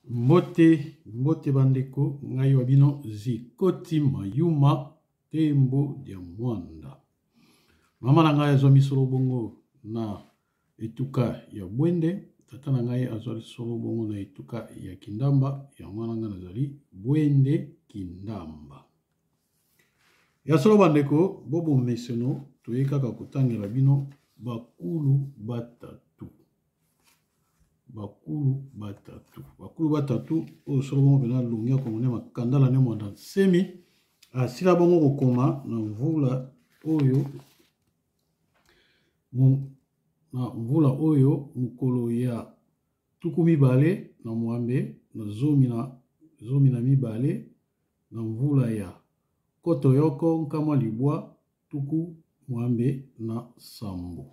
Mbote, mbote bandeko, ngai wa bino Zikoti Mayuma Tembo dia Mwanda. Mama na ngai azwa misolo bongo na etuka ya Bwende, tata na ngai azwa lisolo bongo na etuka ya Kindamba, yango wana ngai nazali Bwende Kindamba. Ya solo bandeko, bobomeseno toye kaka kotangela bino bakulu batatu. Bakulu batatu, bakulu batatu oyo solo bongo mpena alongi akongo nde makandala nde mwanda nsemi asila bongo kokoma na mvula oyo na mvula oyo mokolo ya 26 na 12 na mvula ya 1967.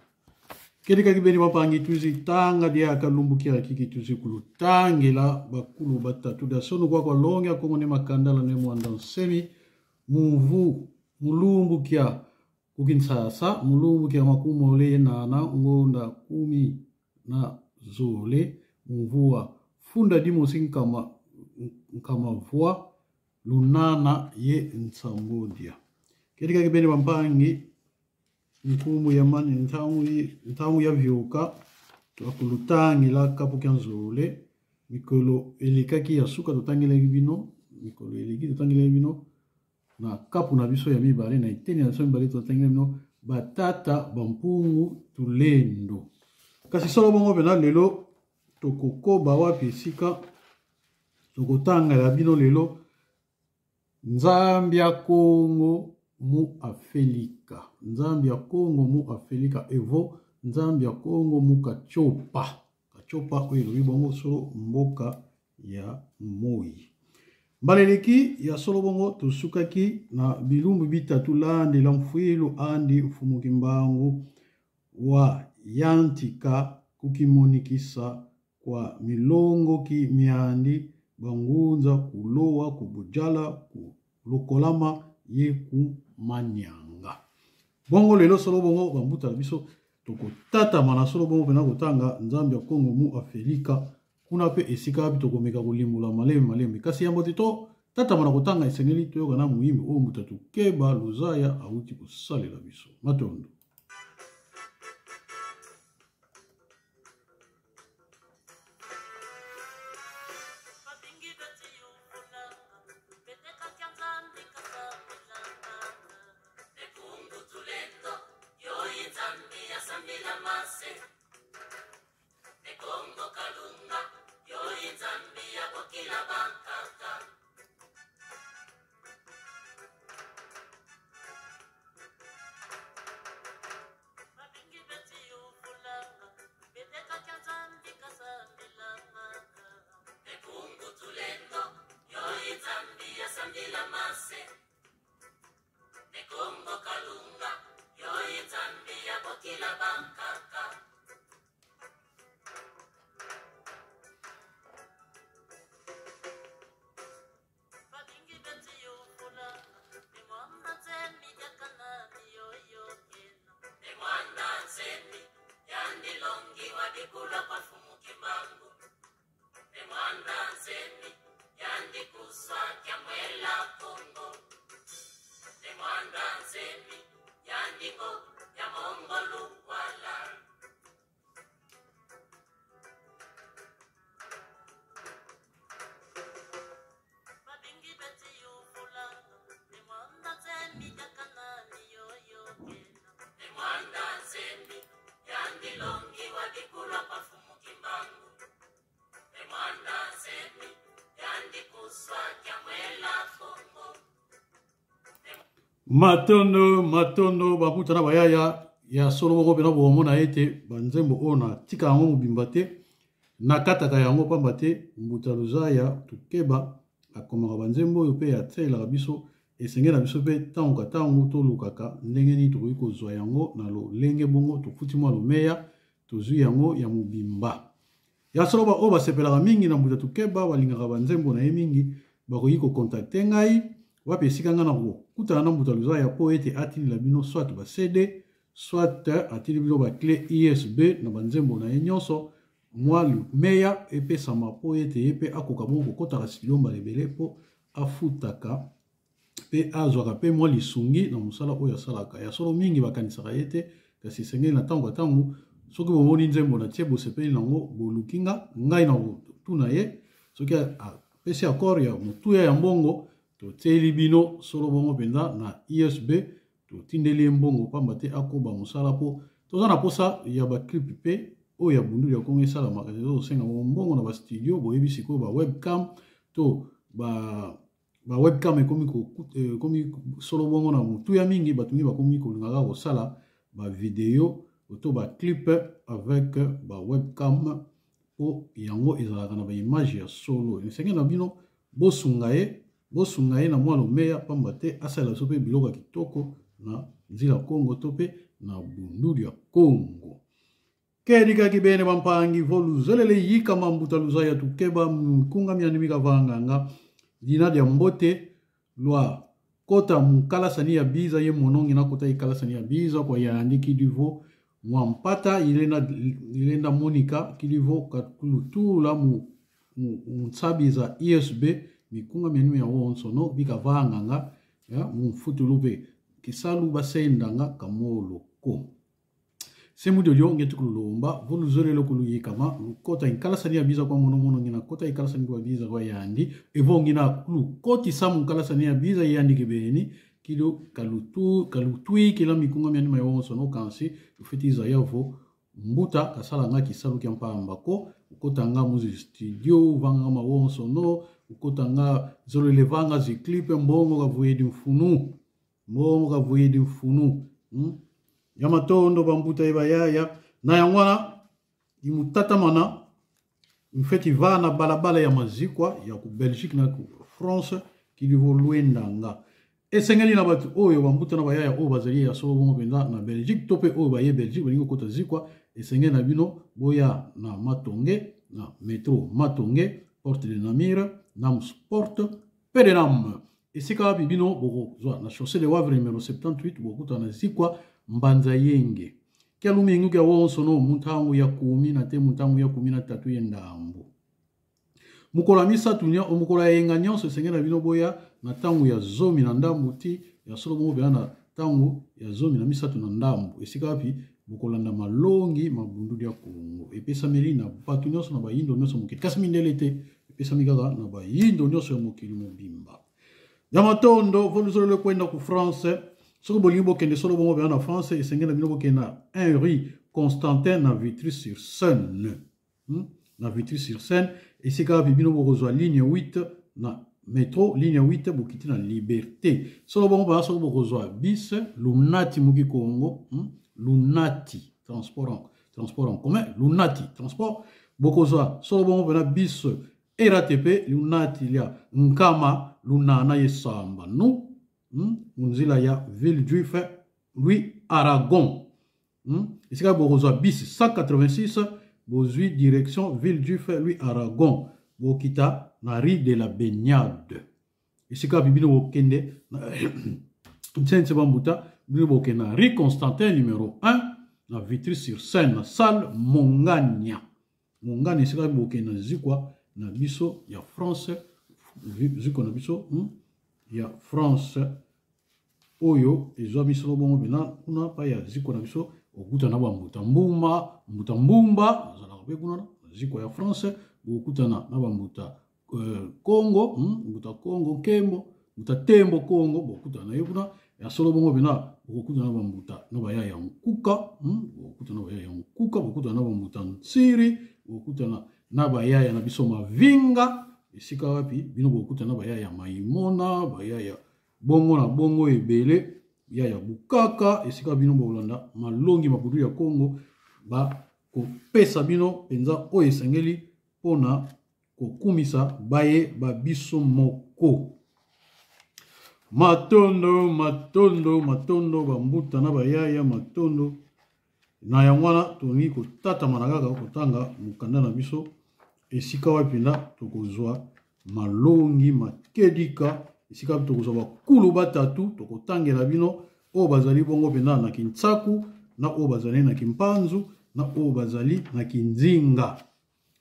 Kedikaki beni bapangi tuzi tanga dia kalumbukia kiki tuzi kulutangela bakulu batatu da sonu kwa kwa longi akongo ne makandala ne mwanda nsemi mumvu mulumbukia kukinsasa mulumbukia makumole nana ngonda kumi na zole mvua funda dimosi nkama nkama vua lunana ye nsambodia kedikaki bene bampangi nkumu ya mani ntangu ya vyoka twakulutangila kapu kya nzole mikolo elekaki ya suka totangelaki bino mikolo eleki totangelaki bino na kapu na biso ya mibale na eteni na biso mibale totangeli bino batata bampungu tulendo kasi solo bongo mpena lelo tokokoba wapi esika tokotangela bino lelo nzambi ya kongo mu afelika nzambi ya kongo mu afelika evo nzambi ya kongo mu kacopa kacopa oyo elobi bongo solo mboka ya moi. Mbala eleki ya solo bongo tosukaki na bilumbu bitatu landela mfuilu andi mfumu Kimbangu wa yantika kukimonikisa kwa milongo ki miandi bangunza kulowa kubujala kulokolama ye kumanyanga. Bongo lelo solo bongo bambuta na biso tokotatama na solo bongo mpena kotanga Nzambe ya Kongo mu Afelika kuna mpe esika wapi tokomeka kolimbola malembe malembe. Kasi yambo te to tatama na kotanga, esengeli toyoka na moyimbi oyo moto atukeba Luzaya awuti kosalela biso. Matondo. Matondo, matondo, bakuta na bayaya ya solo moko mpena bokomona ete banzembo oyo natika yango mobimba te, nakataka yango pamba te mbuta Luzaya Tukeba akomaka banzembo oyo mpe atielaka biso. Esengeli na biso mpe ntango ka ntango tolukaka ndenge nini tokoki kozwa yango na lolenge bongo tofuti mwa lomeya tozwi yango ya mobimba. Ya solo ba oyo basepelaka mingi na mbuta Tukeba, balingaka banzembo na ye mingi, bakoki kokontakte ngai wapi esika ngai nakokutana na mbuta Luzaya mpo ete atindela bino soit ba CD soit atindi bino ba clé USB na banzembo na ye nyonso. mwa meya epesama mpo ete ye mpe akoka bongo kokɔtaka studio mbala ebele mpo afutaka mpe azwaka mpe mwa lisungi na mosala oyo asalaka. Ya solo mingi bakanisaka ye te, kasi esengeli na ntango ya ntango soki bomoni nzembo na tie bosepeli nango boluki nga ngai na kotuna ye soki apesi accord ya motuya ya mbongo totieli bino solo bongo mpenza na ISB totindeli ye mbongo pamba te akoba mosala mpo toza na posa ya baclip mpe oyo ya bunduli ya Kongo esalamaka ezosenga mbongo na bastudio boyebi sikoyo ba webcam to ba ba webcam ekomi eh, ekomi solo bongo na motuya mingi bato mingi bakomi kolinga kaka kosala ba video to ba clip avec ba webcam mpo yango ezalaka na ba image ya solo esengeli na bino bosunga ye bosunga ye na mwa lomeya pamba te asalela biso mpe biloko ya kitoko na nzila Kongo to mpe na bunduli ya Kongo. Kedikaki bene bampangi vo luzelele yika mambuta luzaya tukeba mkunga miani mikavanganga dina dia mbote lwa kota mukalasani ya biza ye monongi na kota ikalasani ya biza kwa yandi kidivo mwampata ilenda, ilenda monika kidivo kakulutula mu, mu, mu nsabi za ISB mikunga miani mia wonsono bikavanganga ya mumfutulu pe kisalu basendanga kamoloko semu diodio nge tukululomba vuluzolelo kuluyikama lukota inkalasani ya biza kwa monomono ngina kota ikalasani kwa biza kwa yandi evo ngina kulukotisa munkalasani ya biza yandi kibeni kilo kalutu kalutui kila mikunga miani mayonso no kansi lufetiza yavo mbuta kasala nga kisalu kya mpamba ko ukota nga muzi studio uvanga mawonso no ukota nga zolele vanga ziklipe mbongo kavuyedi mfunu mbongo kavuyedi mfunu Ya matondo bambuta ye bayaya na yango wana imutatamana mfeti va na balabala ya mazikwa ya ku Belgique na ku France kilivo lwendanga esengeli na bato oyo bambuta na bayaya oyo bazali ya solo bongo mpenza na Belgique to mpe oyo baye Belgique balingi kokota zikwa esengeli na bino boya na Matonge na metro Matonge porte de Namur na porte Perenam esika wapi bino bokozwa na chaussée de Wavre numero 78 bokuta na zikwa Mbanza Yenge kya lumingu kya wonso no muntangu ya kumi na te muntangu ya kumi na tatu ye ndambo mokolo ya misato mokolo ya yenga nyonso esengeli na bino boya na ntango ya zomi na ndambo ti ya solo bongo mpenza na ntango ya zomi na misato na ndambo esika wapi bokolanda malongi mabunduli ya Kongo epesameli na bato nyonso na bayindo nyonso mokili kasi mindele te epesami kaka na bayindo nyonso ya mokili mobimba ya matondo voluzolole kwenda ku France soki bolingi bokende solo bongo mpenza na France esengeli na bino bokende na 1 rue Constantin na Vitry-sur-Seine Na Vitry-sur-Seine esika wapi bino bokozwa ligne 8 na metro ligne 8 bokiti na Liberté solo bongo mpenza soki bokozwa bis Lunati moki Kongo Lunati transport en commun Lunati transport bokozwa solo bongo mpenza bis RATP Lunati lia Nkama Lunana ye samba nu Nzila ya Villejuif Louis Aragon Esika bokozwa bis 186 bozwi direction Villejuif Louis Aragon bokita na rue de la Baignade esika wapi bino bokende nsense bambuta bino bokende na rue Constantin numéro 1 na Vitry-sur-Seine na salle Mongania Mongania esika wapi bokende na zikwa na biso ya France zikwa na biso ya France oyo ezwami solo bongo mpena kuna pa ya ziko na biso okutana ba mbuta mbuma mbuta mbumba azalaka mpe kuna na ziko ya France bokutana na ba mbuta Kongo mbuta Kongo nkembo mbuta tembo Kongo bokutana na ye kuna ya solo bongo mpena bokokutana na bambuta na baya ya nkuka bokutana na baya ya nkuka bokutana na bambuta nsiri bokutana na bayaya na biso mavinga esika wapi bino bokutana na bayaya ya maimona bayaya bongo na bongo ebele ya ya bukaka esika bino bokolanda malongi mabudu ya Kongo bakopesa bino mpenza oyo esengeli mpona kokumisa baye ba biso moko. Matondo matondo matondo bambuta na bayaya matondo na yango wana tolingi kotatamana kaka kotanga mokanda na biso esika wapi mpenza tokozwa malongi makedika esika wapi tokozwa bakulu batatu tokotangela bino oyo bazali bongo mpenza na Kintsaku na oyo bazali na Kimpanzu na oyo bazali na Kinzinga.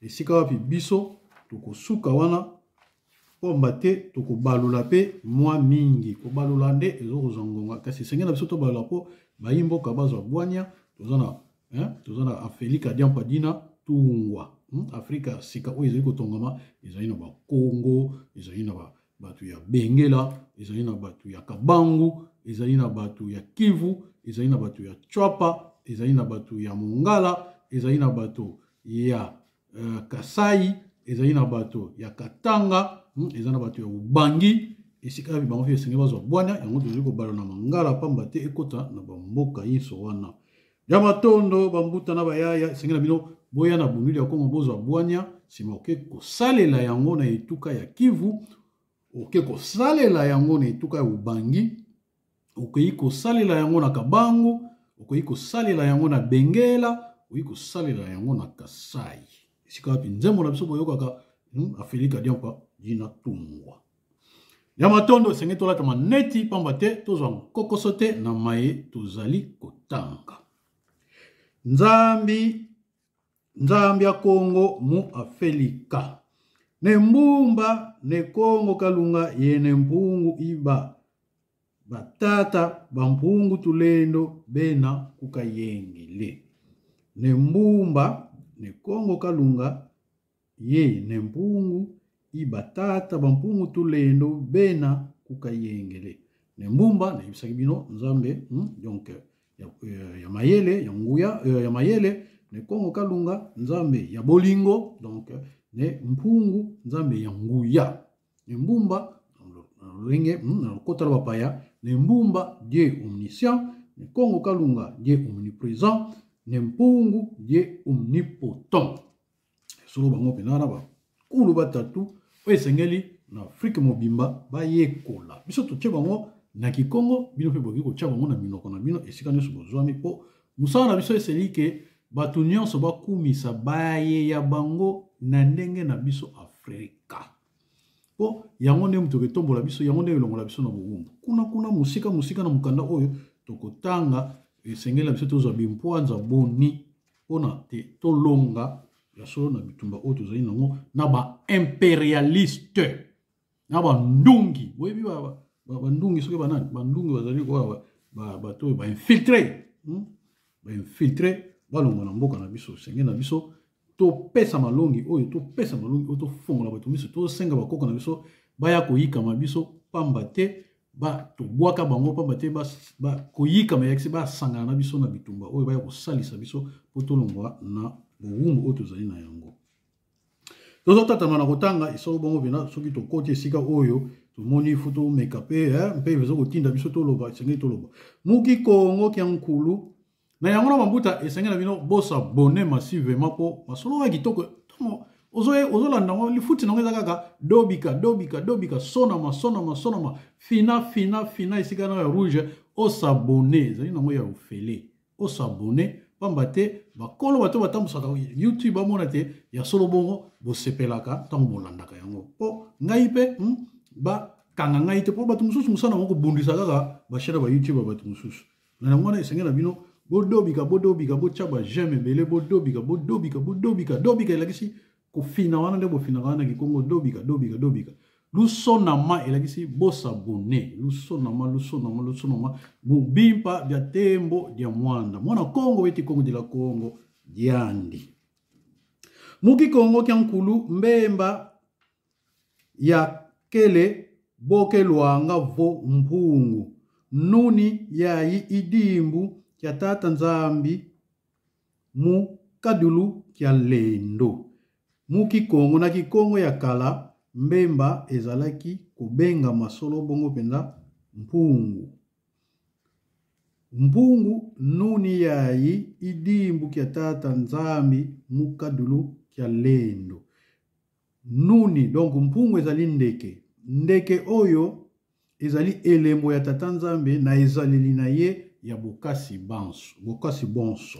Esika wapi biso tokosuka wana, pamba te tokobalola mpe mwa mingi. Kobalola nde ezokozwa ngonga, kasi esengeli na biso tobalola mpo bayi mboka bazwa bwanya. Toza na hein, toza na Afelika Diampa Dina Tungwa, Afrika ya sika oyo ezali kotongama, ezali na Bakongo, ezali na bato ya Bengela, ezali na bato ya Kabangu, ezali na bato ya Kivu, ezali na bato ya Tshuapa, ezali na bato ya Mongala, ezali na bato ya Kasai, ezali na bato ya Katanga, ezali na bato ya Ubangi. Esika ya bango mpe esengeli bazwa bwanya yango. Tozali kobala na mangala pamba te ekota na bamboka nyonso wana ya matondo. Bambuta na bayaya, esengeli na bino boya na Bunduli ya Kongo, bozwa bwanya, nsima oke kosalela yango na etuka ya Kivu, oke kosalela yango na etuka ya Ubangi, okoki kosalela yango na Kabangu, okoki kosalela yango na Bengela, okoki kosalela yango na Kasai, esika wapi nzembo na biso boyokaka, Afelika Diampa Dina Tungwa ya matondo. Esengeli tolata maneti pamba te tozwa nkokoso te na maye tozali kotanga. Nzambi, Nzambi ya Kongo mu Afelika, ne mbumba ne Kongo kalunga yene mpungu iba batata bampungu tulendo bena kukayengele. Ne mbumba ne Kongo kalunga ye ne mpungu iba tata bampungu tulendo bena kukayengele. Ne mbumba, nayebisaki bino, Nzambe, donc ya mayele, ya nguya, ya mayele. Ne Kongo kalunga, Nzambe ya bolingo. Donc ne mpungu, Nzambe ya nguya. Ne mbumba na lolenge na lokota la bapaya, ne mbumba, Dieu omniscient. Ne Kongo kalunga, Dieu omniprésent. Ne mpungu, Dieu omnipotent. Solo bango mpenza na bakulu batatu oyo esengeli na Afrike mobimba bayekola. Biso totie bango na Kikongo, bino mpe bokoki kotia bango na minoko na bino esika nyonso bozwami, mpo mosala na biso eseli ke bato nyonso bakumisa baye ya bango na ndenge na biso Afrika, mpo yango nde moto etombola biso, yango nde elongola biso na bowumbu. Kuna kuna, mosika mosika, na mokanda oyo tokotanga, esengeli na biso tozwa bimpwanza boni mpona te tolonga ya solo na bitumba oyo tozali nango na baimperialiste, na bandungi. Boyebi bandungi soki banani? Bandungi bazali koya bato oyo bainfiltre, Bainfiltre balongwa na mboka na biso. Esengeli na biso topesa malongi oyo, topesa malongi oyo, tofongola bato miso, tosenga bakoko na biso baya koyikama biso, pamba te tobwaka bango, pamba te koyikama eyakisi basangana na biso na bitumba oyo, baya kosalisa biso mpo tolongwa na bowumbu oyo tozali na yango. Tozotatama na kotanga esoko bongo mpena. Soki tokoti esika oyo tomoni fo tomeka mpe, mpe eza kotinda biso toloba, esengeli toloba muki Kongo kya nkulu na yango na bambuta. Esengeli na bino bosabone massivement mpo masolo ya kitoko ntango ozolanda yango, lifuti nango eza kaka dobika, dobika, dobika, sonama, sonama, sonama, fina, fina, fina esika na ya rouge, osabone. Ezali nango ya ofele, osabone, pamba te bakolo bato batambusaka YouTube bamona te ya solo bongo bosepelaka ntango bolandaka yango. Mpo ngai mpe, bakanga ngai te, mpo bato mosusu mosala yango kobundisa kaka bachaine ba YouTube ya bato mosusu. Na yango wana esengeli na bino bodobika, bodobika, botya ba j'aime ebele, bodobika, bodobika, bodobika. Dobika elakisi kofina wana nde bofinaka wana na Kikongo. Dobika, dobika, dobika. Lusonama elakisi bosabone. Lusonama, lusonama, lusonama mubimpa bya tembo dia mwanda mwana Kongo weti Kongo dila Kongo diandi muki Kongo kya nkulu mbemba ya kele boke lwanga vo mpungu nuni yayi idimbu kya tata Nzambi mu kadulu kya lendo. Mu Kikongo, na Kikongo ya kala, mbemba ezalaki kobengama solo bongo mpenza mpungu. Mpungu nuni yayi idimbu kya tata Nzambi mu kadulu kya lendo. Nuni, donc mpungu ezali ndeke. Ndeke oyo ezali elembo ya tata Nzambe na ezaleli na ye ya bokasi banso, bokasi bonso.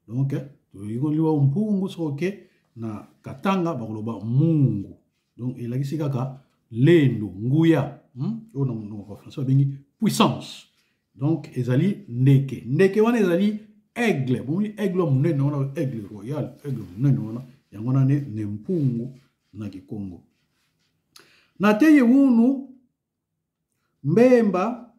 Donc toyei koliwa mpungu, soki oke na Katanga bakoloba mungu. Donc elakisi kaka lendo, nguya, Oyo na monoko ya français babengi puissance. Donc ezali ndeke. Ndeke wana ezali aigle. Bomoni aigle monene wana, aigle royal, aigle monene wana. Yango wana ne mpungu na kikongo. Na teye unu mbemba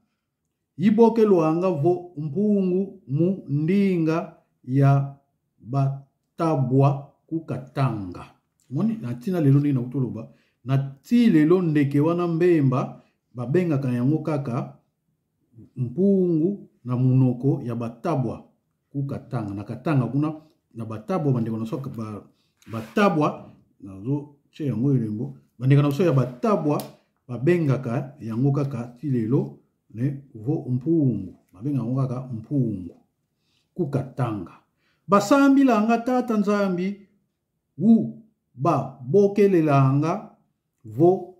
yibokelwanga vo mpungu mu ndinga ya batabwa kukatanga. Moni na tina lelo ndenge nakuti oloba na ti lelo ndeke wana mbemba babengaka yango kaka mpungu na munoko ya batabwa kukatanga. Na katanga kuna na batabwa bandeko na biso batabwa nazo tia yango elembo bandeko na biso ya batabwa babengaka yango kaka ti lelo ne vo mpungu, babengaka yango kaka mpungu kukatanga. Basambilanga tata nzambi wu babokelelanga vo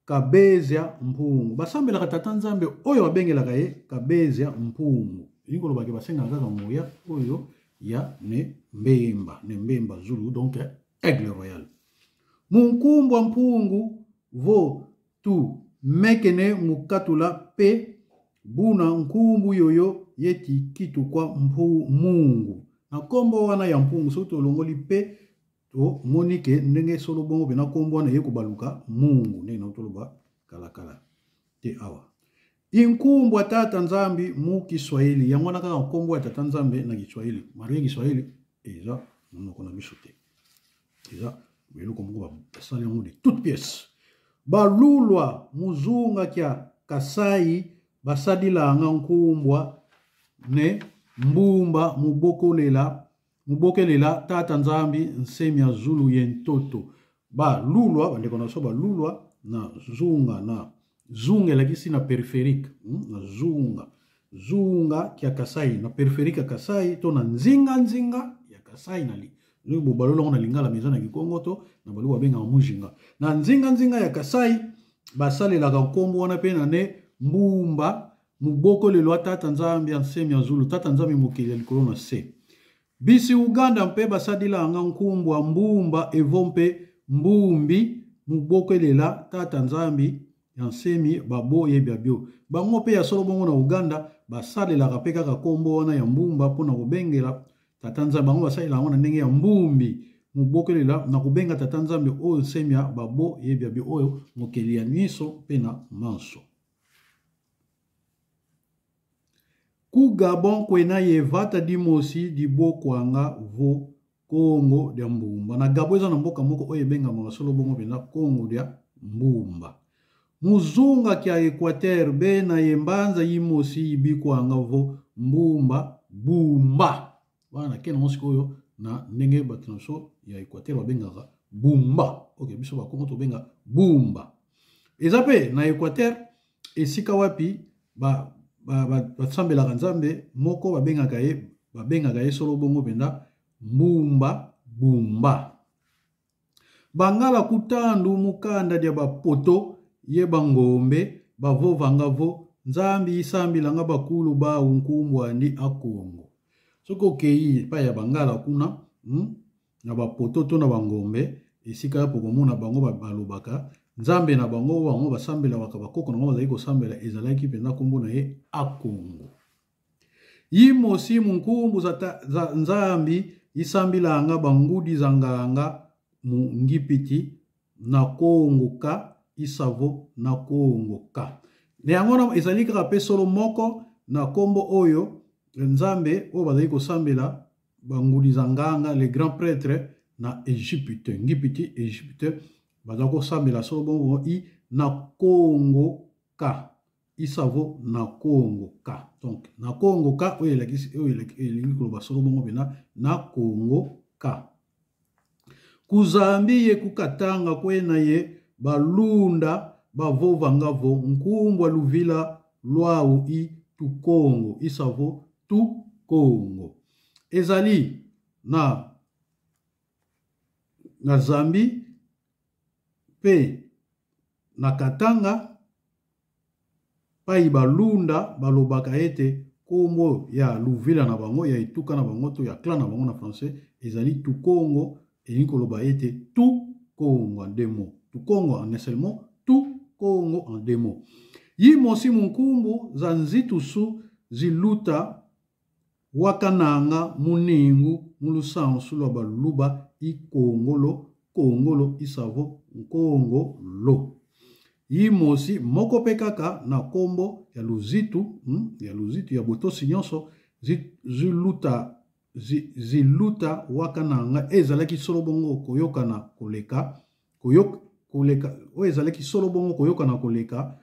kabezia mpungu. Basambelaka tata nzambe oyo babengelaka ye kabezia mpungu. Elingi koloba ke basengaka kaka nguya oyo ya ne mbemba, ne mbemba zulu, donc aigle royal. Munkumbwa mpungu vo tu mekene mukatula pe buna nkumbu yoyo yeti kitu kwa mpu mungu. Na kombo wana ya mpungu soki tolongoli pe to moni ke ndenge solo bongo pe na kombo wana ye kobaluka mungu ndenge na toloba kalakala te awa. Inkumbwa tata nzambi mu Kiswahili, yango wana kaka kombo ya tata nzambe na Kiswahili. Marie Kiswahili eza monoko na biso te, eza eloko moko basali yango de toute pièce. Balulwa muzunga kya Kasai basadilanga nkumbwa ne mbumba mubokolela mubokelela tata nzambi nsemi ya zulu ye ntoto. Balulwa bandeko na biso balulwa na zunga, na zunga elakisi na périphérique, na zunga, zunga kya Kasai, na périphérique ya Kasai to na nzinga nzinga ya Kasai na li. Soki bo balolongo na lingala meza na kikongo to na baluba babengaka mujinga. Na nzinga nzinga ya Kasai basalelaka nkombo wana pe na ne mbumba mubokolelo ya tata nzambi ya nsemi ya zulu, tata nzambi mokili ya likolo na se. Bisi Uganda mpe basadilanga nkumbwa mbumba evo mpe mbumbi mubokelela tata nzambi ya nsemi baboye bya bio. Bango mpe ya solo bongo na Uganda basalelaka mpe kaka nkombo wana ya mbumba mpona kobengela tata nzambe. Bango basalelaka yango na ndenge ya mbumbi mubokelela na kobenga tata nzambe oyo nsemi ya baboye bya bio oyo mokeli ya nyonso mpe na manso. Ku Gabon kwena ye vata dimosi di bokwanga vo Kongo dia mbumba. Na Gabon eza na mboka moko oyo ebengamaka solo bongo mpenza Kongo dia mbumba. Muzunga kya Equateur be na ye mbanza yimosi yibikwanga vo mbumba bumba. Wana na kena sikoyo na ndenge bato na biso ya Equateur babengaka bumba. Ok, biso ba Kongo tobenga bumba. Eza pe na Equateur esika wapi basambelaka nzambe moko babengaka ye solo bongo mpenza mbumba bumba. Bangala kutandu mukanda dia bapoto ye bangombe bavovanga vo nzambi isambilanga bakulu bawu nkumbwa ndi akongo. Soki okei epai ya bangala kuna, na bapoto to na bangombe, esika ya pokomona bango balobaka nzambe na bango, bango basambelaka bakoko na bango bazali kosambela, ezalaki mpenza nkombo na ye akongo. Yimosi munkumbu za nzambi isambilanga bangudi za nganga mu ngipiti na kongo ka isavo na kongo ka. Na yango wana ezali kaka pe solo moko na nkombo oyo nzambe oyo bazali kosambela bangudi za nganga, les grands prêtres na Égypte, ngipiti Égypte, baza kosambela solo bongo i na kongo ka isavo na kongo ka. Donc na kongo ka oyo elakisi, oyo elaki, elingi koloba solo bongo pena na kongo ka. Kuzambi ye kukatanga kwena ye balunda bavovanga vo nkumbwa luvila lwau i tukongo isavo tu kongo. Ezali na Zambi pe na Katanga pai balunda balobaka ete kombo ya luvila na bango ya etuka na bango to ya clan na bango na français ezali tukongo, elingi koloba ete tu kongo en deux mots, tukongo en un seul mot, tu kongo en deux mots. Yimosi munkumbu za nzitusu ziluta wakananga muningu mulusansu lwa baluba Ikongolo, Kongolo, Isavo, Nkongo, Lo. Imosi moko mpe kaka na kombo ya luzitu, ya luzitu ya botosi nyonso, ziluta, ziluta waka na nga ezalaki solo bongo koyokana koleka, koyok, koleka, oyo ezalaki solo bongo koyokana koleka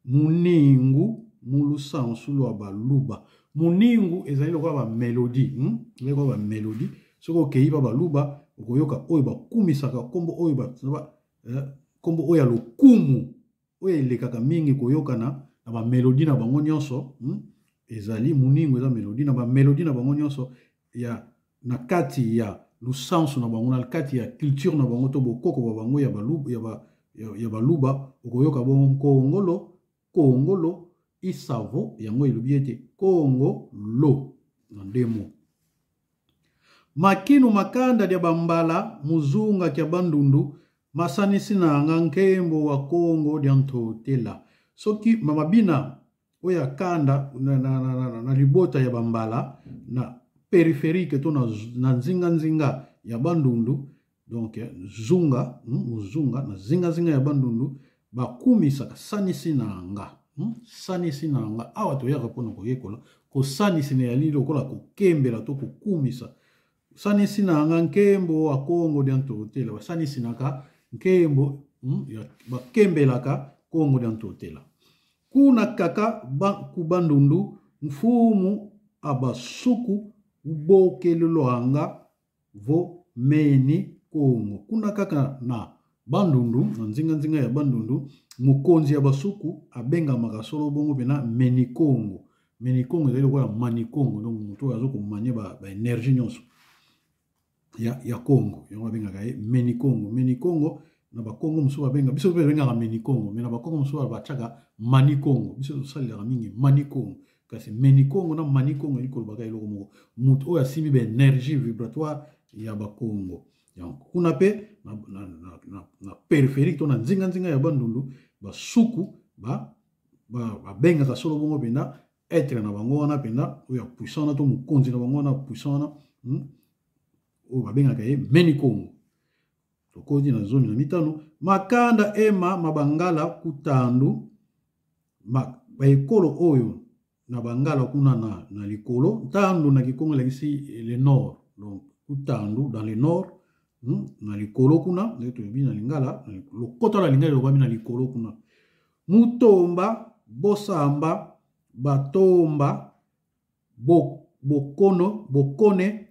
Muningu mu lusansu lwa baluba. Muningu ezali lokola ba melodie, Ezali lokola ba melodie. Soki okeyi pa baluba, okoyoka oyo bakumisaka kombo oyo ba, ba, eh, kombo oyo ya lokumu, oyo elekaka mingi koyokana na ba melodie na bango nyonso, Ezali muningu, eza melodie na ba melodie na bango nyonso ya na kati ya lusansu na bango, na kati ya culture na bango to bokoko ba bango ya baluba, ya ba, ya, ya baluba, okoyoka bongo nkongolo, kongolo, isavo, yango elobi ete kongolo na ndemo. Makinu makanda dia bambala muzunga kia bandundu masanisi na nga nkembo wa Kongo dia ntotela. Soki mabina oyo ya kanda na, na, na, na, na libota ya bambala na périphérique to na, na nzinga-nzinga ya bandundu, donc zunga, muzunga na zinga-zinga ya bandundu bakumisaka sanisi na nga, sanisi na nga. Awa toyaka mpona koyekola kosanisi na yali lokola kokembela to kokumisa. Sanisi na nga nkembo wa Kongo dia ntotela, basanisi naka nkembo, ya, bakembelaka Kongo dia ntotela. Kuna kaka ba, ku bandundu mfumu abasuku ubokelelwanga vo meni Kongo. Kuna kaka na bandundu, na nzinga-nzinga ya bandundu, mokonzi ya basuku abengamaka solo bongo pena meni Kongo. Meni Kongo ezali lokola mani Kongo, donc moto oyo azo komanye ba, ba énergie nyonso ya, ya Kongo, yango babengaka ye meni Kongo. Meni Kongo na bakongo mosusu babenga, biso mpe babengaka meni Kongo, mais na bakongo mosusu batiaka mani Kongo. Biso tosalelaka mingi mani Kongo, kasi meni Kongo na mani Kongo elingi kolobaka eloko moko, moto oyo asimbi ba énergie vibratoire ya bakongo. Donc kuna mpe na, na, na, na, na périphérique to na nzinga-nzinga ya bandundu, basuku ba, ba, babengaka solo bongo mpenza être na bango wana mpenza oyo ya puissant wana to mokonzi na bango wana puissant wana, oyo babengaka ye meni Kongo. Tokoti na 15 makanda ema mabangala kutandu ma, baekolo oyo na bangala kuna na, na likolo ntandu na kikongo elakisi le nord, donc kutandu dans le nord, na likolo kuna ndenge toyebi na lingala, lokota la lingala elobami na likolo kuna. Mutomba bosamba batomba bo, bokono bokone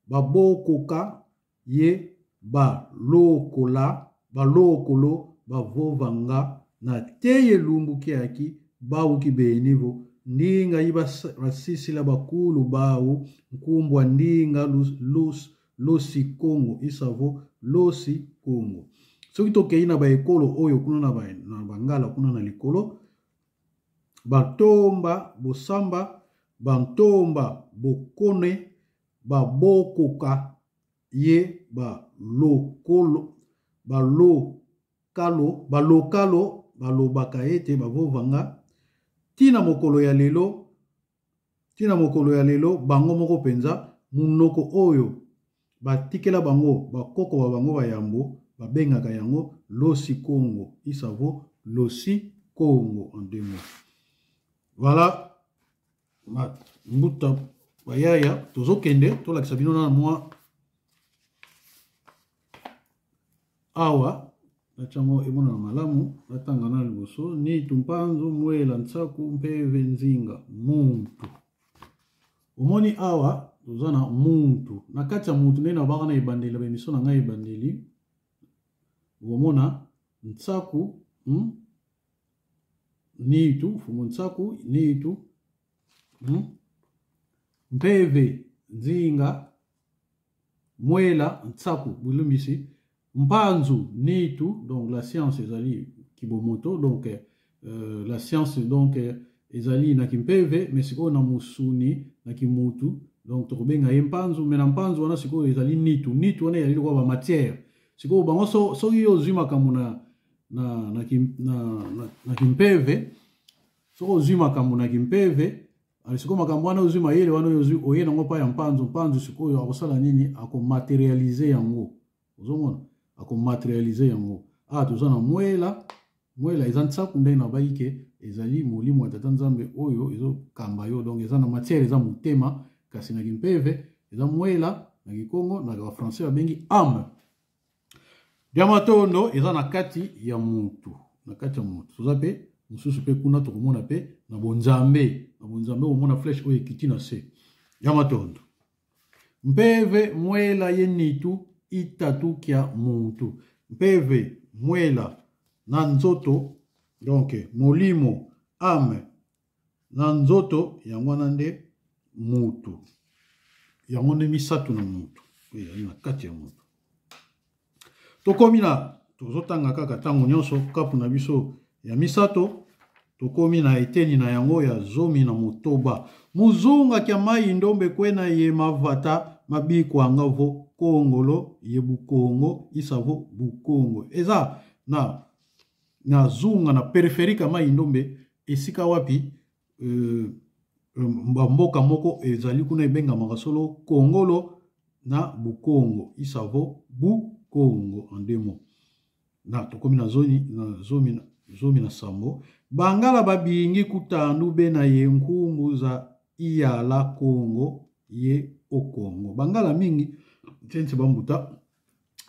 babokoka ye balokola balokolo bavovanga na teye lumbu kiaki bauki benivo ndinga yi basisila bakulu bau nkumbwa ndinga lus, losi Kongo isavo losi Kongo. Soki tokei na baekolo oyo kuna na, ba, na bangala kuna na likolo, batomba bosamba bantomba bokone babokoka ye balokolo balokalo balokalo balobaka ete bavovanga tina mokolo ya lelo, tina mokolo ya lelo bango moko mpenza munoko oyo batikela bango bakoko ba bango bayambo babengaka yango losi Kongo isavo losi Kongo en deux mots. Voilà mbuta bayaya tozokende tolakisa bino na mwa awa natyango emonana malamu natanga na liboso nitu mpanzu mwela nsaku mpeve nzinga muntu. Omoni awa toza na muntu na kati ya muntu ndenge nabaka na ebandeli na bemission na ngai ebandeli okomona nsaku, nitu mfumu nsaku nitu, mpeve nzinga mwela nsaku bulumbisi mpanzu nitu. Donc la science ezali kibomoto, donc la science donc ezali na kimpeve, mais sikoyo na musuni na kimutu, donc tokobenga ye mpanzu, mais na mpanzu wana sikoyo ezali nitu. Nitu wana ezali lokola ba matière. Sikoyo bango soki yo ozwi makambo na, na, na, na, na, na kimpeve, soki ozwi makambo na kimpeve, ali sikoyo makambo wana ozwi mayele wana oyo ozwi oye nango pa ya mpanzu, mpanzu sikoyo akosala nini? Akomaterialize yango. Ozomona akomaterialize yango. Awa toza na mwela. Mwela eza nsaku ndenge na bayi ke ezali molimo ya tata Nzambe oyo ezokamba yo. Donc eza na matière, eza motema, kasi na kimpeve eza mwela, na kikongo na ba français babengi âme. Diamatondo eza na kati ya mutu, na kati ya mutu. Toza pe mosusu pe kuna tokomona pe na bonzambe, na bonzambe okomona flèche oyo ekiti na se. Diamatondo. Mpeve mwela ye nitu itatukia muntu. Mpeve mwela na nzoto, donc molimo, âme na nzoto, yango wana nde mutu. Yango nde misato na mutu, oyo ezali na kati ya mutu. Tokomi na, tozotanga kaka ntango nyonso kapu na biso ya misato, tokomi na eteni na yango ya 16. Muzunga kya mai ndombe kwena ye mavata mabikwanga vo kongolo ye bukongo isavo bukongo. Eza na zunga na périphérique ya mai ndombe, esika wapi mboka moko ezali kuna ebengamaka solo Kongolo na Bukongo, isavo Bukongo en deux mots. Na tokomi na zoni, na zomi, na zomi na sambo. Bangala babingi kutandu be na ye nkumbu za iyala Kongo ye Okongo. Bangala mingi nsense bambuta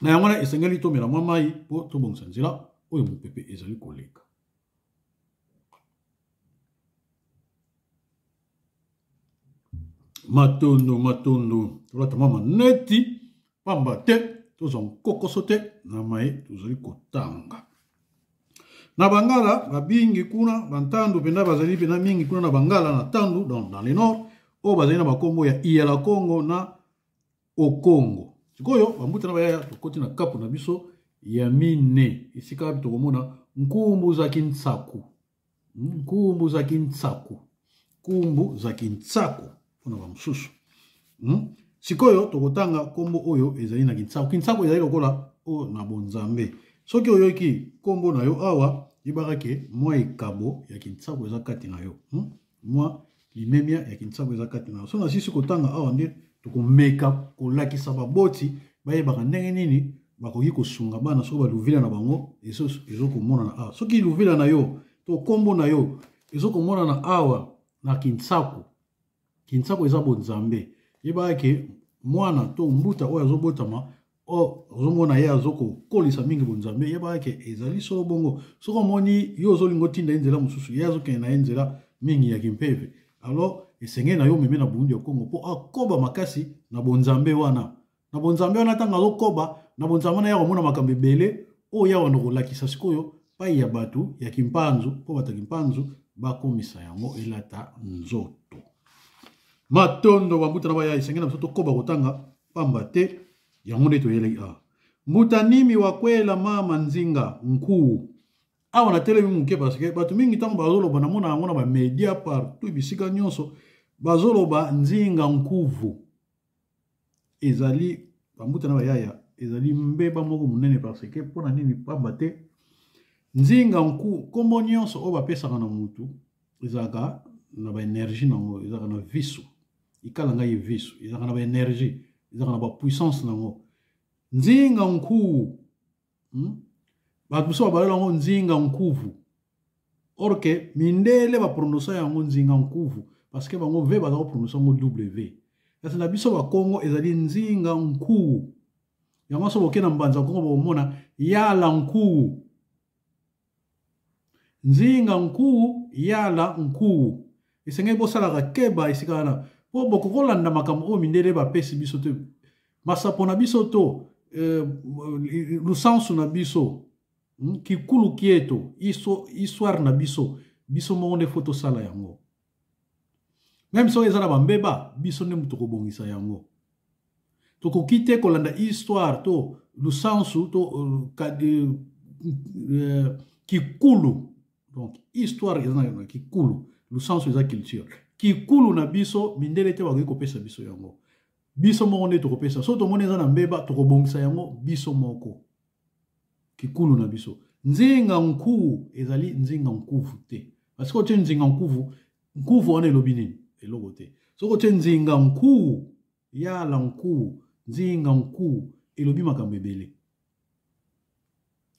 na yango wana esengeli tomela mwa mai po tobongisa nzela oyo mopepe ezali koleka. Matondo, matondo, tolata mwa maneti pamba te tozwa nkokoso te na maye tozali kotanga. Na bangala babingi kuna bantandu mpenza bazali mpenza mingi kuna na bangala na tandu dans le nord, oyo bazali na bakombo ya Iyala Kongo na Okongo. Sikoyo bambuta na bayaya tokoti na kapu na biso ya mine, esika wapi tokomona nkumbu za kintsaku. Nkumbu za kintsaku, nkumbu za kintsaku mpona bamosusu. Sikoyo tokotanga nkombo oyo ezali na kintsaku. Kintsaku ezali lokola oyo na bonzambe. Soki oyoki nkombo na yo awa, yebaka ke mwa ekabo ya kintsaku eza kati na yo. Mwa limemia ya kintsaku eza kati na yo. So nasisi kotanga awa nde tokomeka kolakisa baboti bayebaka ndenge nini bakoki kosunga bana soki baluvila na bango ezokomonana awa. Soki luvila na yo to nkombo na yo ezokomonana awa na kintsaku, kintsaku eza bonzambe, yebaka ke mwana to mbuta oyo azobotama, oyo ozomona ye azokokolisa mingi bonzambe, yebaka ke ezali solo bongo. Soki omoni yo ozolinga otinda ye nzela mosusu, ye azokende na ye nzela mingi ya kimpeve, alors esengeli na yo omeme na Burundi ya Kongo mpo akoba makasi na bonzambe wana. Na bonzambe wana, ntango azokoba na bonzambe wana, ya komona makambo ebele oyo ya wana kolakisa sikoyo pai ya bato ya kimpanzu, mpo bato ya kimpanzu bakomisa yango elata nzoto. Matondo bambuta na baya, esengeli na biso tokoba kotanga pamba te yango nde toyelaki awa. Mbuta nimi wakwela mama nzinga nkuu. Awa natelemi moke parce que bato mingi ntango bazoloba, namona yango na ba media partout, bisika nyonso bazoloba nzinga nkuvu. Ezali bambuta na bayaya, ezali mbeba moko monene parce que mpona nini? Pamba te nzinga nku, nkombo nyonso oyo bapesaka na mutu ezalaka na ba énergie nango, ezalaka na visu, ikala ngai visu, ezalaka na ba énergie, ezalaka na ba puissance nango. Nzinga nku, Bato mosusu babalela yango nzinga nkuvu, or que mindele baprononsa yango nzinga nkuvu parce que bango v baza koprononsa yango w, kasi na biso bakongo ezali nzinga nkuwu. Yango so boke na mbanza kongo bokomona yala nkuwu, nzinga nkuwu, yala nkuwu. Esengeli bosalaka keba esika wana mpo bokokolanda makambo oyo mindele bapesi biso te, masapo na biso to lusansu na biso, kikulu kieto, histoire na biso, biso moko nde fo tosala yango. Meme soki eza na bambeba, biso nde moto kobongisa yango. Tokoki te kolanda histoire to lusansu to kikulu. Donc histoire eza na kikulu, lusansu eza culture. Kikulu na biso mindele te bakoki kopesa biso yango, biso moko nde tokopesa. Soki tomoni eza na mbeba, tokobongisa yango biso moko, kikulu na biso. Nzinga nkuwu ezali nzinga nkuvu te, parce que otie nzinga nkuvu, nkuvu wana elobi nini? Eloko te. Soki otie nzinga nkuwu, yala nkuwu, nzinga nkuwu elobi makambo ebele.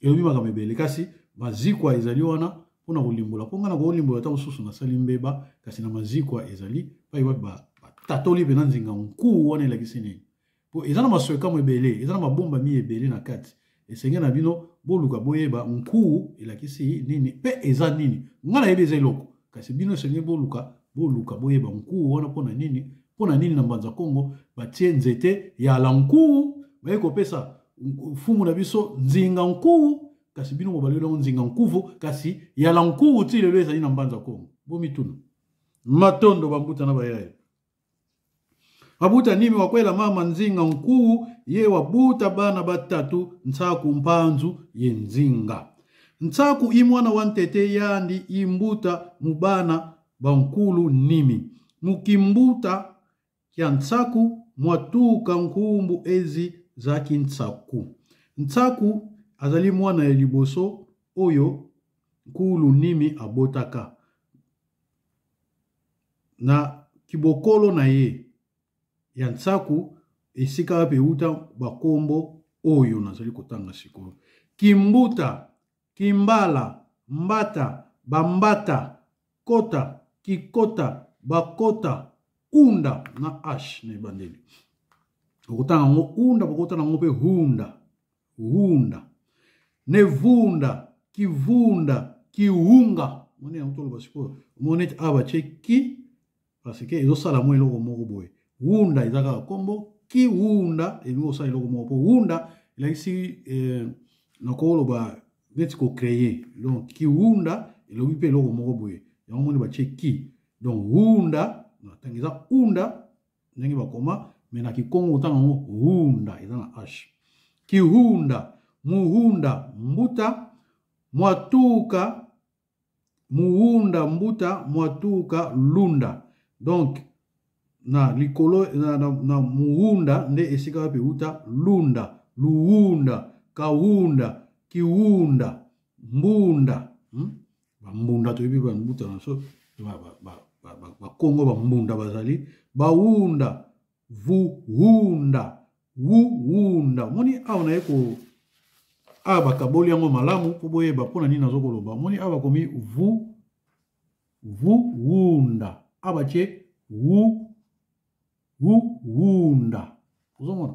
Elobi makambo ebele, kasi mazikwa ezali wana mpona kolimbola. Mpo ngai nakolimbola ntango mosusu nasali mbeba, kasi na mazikwa ezali pai wapi batatoli mpe na nzinga nkuwu wana elakisi nini. Mpo eza na maswekamo ebele, eza na mabombami ebele na kati. Esengeli na bino boluka boyeba nkuwu elakisi nini mpe eza nini. Ngai nayebi eza eloko, kasi bino esengeli boluka boluka boyeba nkuwu wana mpo na nini. Mpo na nini na Mbanza Kongo batie nzete ya la nkuwu, baye kopesa mfumu na biso nzinga nkuwu, kasi bino bobaleli yango nzinga nkuvu, kasi ya la nkuwu ti lelo ezali na Mbanza Kongo. Bomituna. Matondo bambuta na bayaye. Abuta nimi wakwela mama nzinga nkuwu, ye wabuta bana batatu ntsaku mpanzu ye nzinga. Ntsaku i mwana wa ntete yandi imbuta mubana bankulu nimi. Mukimbuta kya ntsaku mwatuka nkumbu ezi za kintsaku. Ntsaku azali mwana ya liboso oyo nkulu nimi abotaka. Na kibokolo na ye ya ntsaku esika wapi euta bakombo oyo nazali kotanga sikoyo. Kimbuta, kimbala, mbata, bambata, kota, kikota, bakota, unda na h na ebandeli. Okotanga yango unda, bokotanga yango mpe hunda, hunda, nevunda, kivunda, kiunga. Moni yango toloba sikoyo, omoni neti awa batie ki parce que ezosala mwa eloko moko boye. Wunda eza kaka kombo, kiwunda elingi kosala eloko moko, po wunda elakisi nakoloba neti kocreye. Donc kiwunda elobi mpe eloko moko boye, yango moni batie ki. Donc wunda ntango eza unda ndenge bakoma, me na kikongo otanga yango hunda, eza na h. Kihunda, muhunda, mbuta, mwatuka, muhunda, mbuta, mwatuka, lunda. Donc na likolo na muhunda nde esika wapi euta lunda, luhunda, kahunda, kiwunda, mbunda. Bambunda toyebi bambuta na so, bakongo bambunda bazali bawunda, vuhunda, wuhunda. Omoni awa naye ko awa bakaboli yango malamu mpo boyeba mpo na nini nazo koloba. Omoni awa bakomi vu, vuhunda, awa batie wu, wuhunda. Ozomona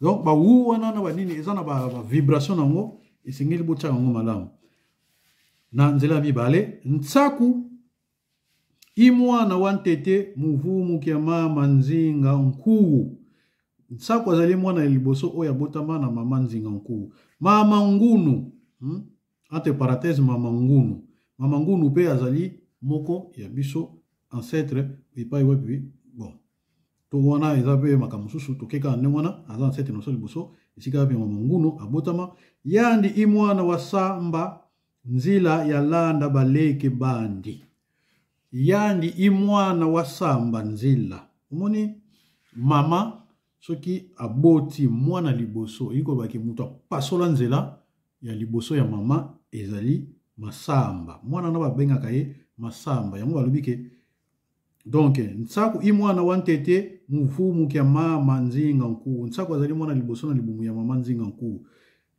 donc ba wu wana na banini eza na ba vibration nango, esengeli botiaka yango malamu na nzela ya mibale. Ntsaku imwana wa ntete muvumu kia mama nzinga nkuwu. Ntsaku azali mwana ya liboso oyo abotama na mama nzinga nkuwu. Mama ngunu, Entre parenthèse, mama ngunu. Mama ngunu pe azali moko ya biso ancêtre epai wapi. Bon, to wana eza pe makambo mosusu, tokeka ndenge wana aza ancêtre na biso liboso esika wapi mama ngunu abotama. Yandi imwana wa samba nzila ya landa baleke bandi. Yandi imwana wa samba nzila. Omoni mama soki aboti mwana liboso, elingi koloba ke moto apasola nzela ya liboso ya mama ezali masamba. Mwana na babengaka ye masamba. Yango balobi ke donc ntsaku i mwana wa ntete muvumu kya mama nzinga nkuwu. Ntsaku azali mwana liboso na libumu ya mama nzinga nkuwu.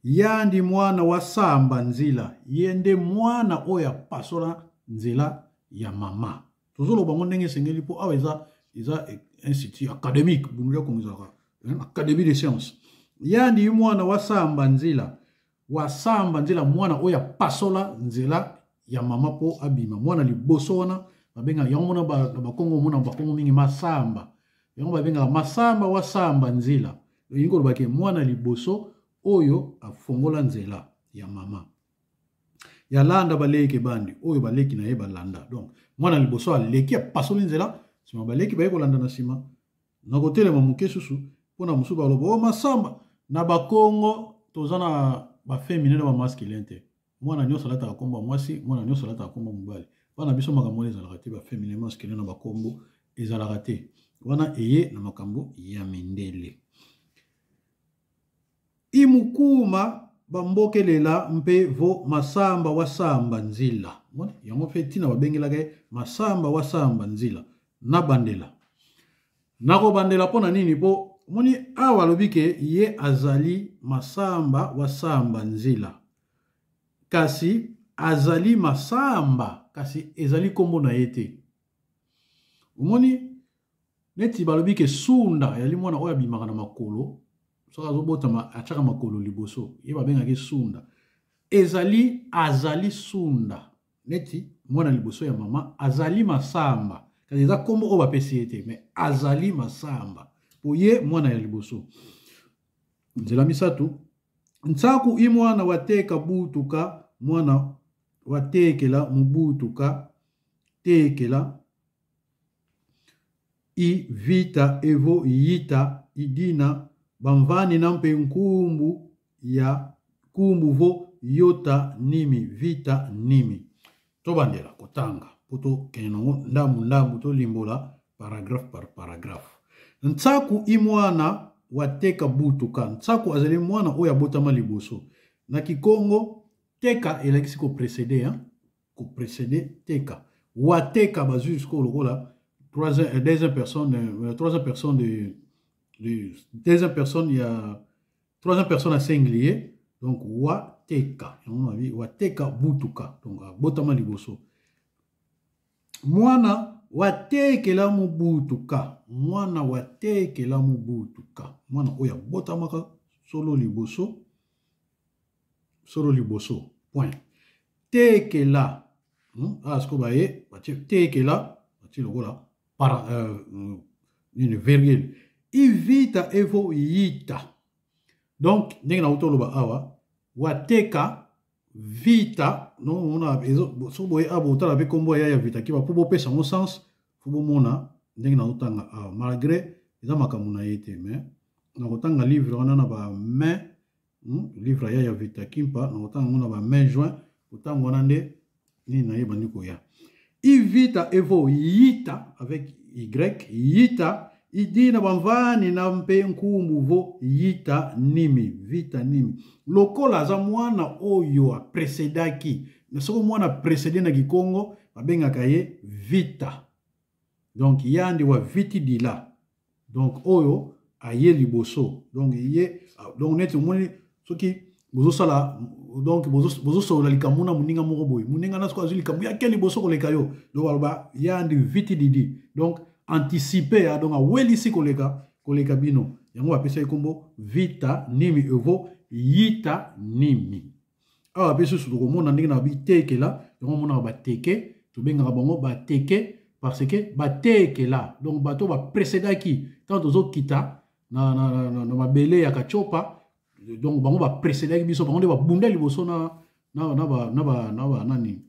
Yandi mwana wa samba nzila, ye nde mwana oyo apasola nzela ya mama. Tozoloba ngo ndenge esengeli mpo awa eza institut académique, bundu ya Kongo ezalaka, hein, académie des sciences. Yandi mwana wa samba nzila, wa samba nzila, mwana oyo apasola nzela ya mama mpo abima. Mwana liboso wana babengaka yango mona na bakongo, mona bakongo mingi masamba, yango babengaka masamba wa samba nzila. Elingi koloba ke mwana liboso oyo afongola nzela ya mama ya landa baleki bandi oyo baleki na ye balanda. Donc mwana liboso aleki apasoli nzela, nsima baleki baye kolanda na nsima. Na kotelema moke susu mpona mosusu baloba o masamba na bakongo toza na bafemine na bamasculin te. Mwana nyonso alataka kombo ya mwasi, mwana nyonso alataka kombo ya mobali. Bana biso makambo wana ezalaka te, bafemine masculin na bakombo ezalaka te. Wana eye na makambo ya mindele. Imukuma bambokelela mpe vo masamba wa samba nzila. Moni yango mpe ntina babengelaka ye masamba wa samba nzila. Nabandela. Nakobandela mpo na nini? Mpo moni awa alobi ke ye azali masamba wa samba nzila. Kasi azali masamba, kasi ezali nkombo na ye te. Omoni neti balobi ke sunda ezali mwana oyo abimaka na makolo, soki azobotama atiaka makolo liboso, ye babengaki sunda. Ezali azali sunda neti mwana liboso ya mama azali masamba, kasi eza nkombo oyo bapesi ye te, mais azali masamba po ye mwana ya liboso. Nzela misato, Nsaku i mwana wa teka butuka mwana wa tekela mubutuka tekela i vita evo yita idina bamvani na mpe nkumbu ya kumbu vo yota nimi vita nimi. Tobandela kotanga mpo tokende nango ndambu ndambu, tolimbola paragraphe par paragraphe. Nsaku i mwana wa teka butuka. Nsaku azali mwana oyo abotama liboso. Na Kikongo, teka elakisi ko précéder, hein? Ko précéder teka. Wa teka bazwi sikoyo lokola troisième, deuxième personne, troisième personne de, de deuxième personne ya troisième personne ya singulier, donc wa teka. Yango na bi wa teka butuka, donc abotama liboso. Mwana watekela mubutuka, mwana watekela mubutuka, mwana oyo abotamaka solo liboso, solo liboso, point. Tekela, sikoyo baye batie tekela, batie lokola para, nini, virgule. Ivita evo yita. Donc ndenge nauti oloba awa, wateka vita, non, omona, ezo, so boye awa botala mpe nkombo ya ya vita kiba mpo bopesa yango sens, fo bomona ndenge nazotanga awa, malgré eza makambo na ye te, mais nakotanga livre wana na ba mai, livre ya ya vita kimpa nakotanga yango na ba mai juin, kotanga wana nde nini na ye bandi koya. Ivita evo yita avec y, yita idina bamvani na mpe nkumbu vo yita nimi vita nimi. Lokola aza mwana oyo aprecedaki, na soko mwana precede na Kikongo babengaka ye vita, donc yandi wa viti dila, donc oyo aye liboso, donc ye, donc neti omoni soki bozosala, donc bozosolola likambo na moninga moko boye, moninga na soko azwi likambo yake liboso koleka yo, donc baloba yandi viti didi, donc anticiper ya, donc awelisi koleka koleka bino, yango bapesa ye kombo vita nimi evo yita nimi. Awa pe susu tokomona ndenge na bitekela, yango omonaka bateke, tobengaka bango bateke parce que batekela, donc bato ba précédaki ntango tozokita na mabele ya Kachopa, donc bango ba précédaki biso, bango nde babunda liboso na, na, na, ba, na, ba, na, ba, nani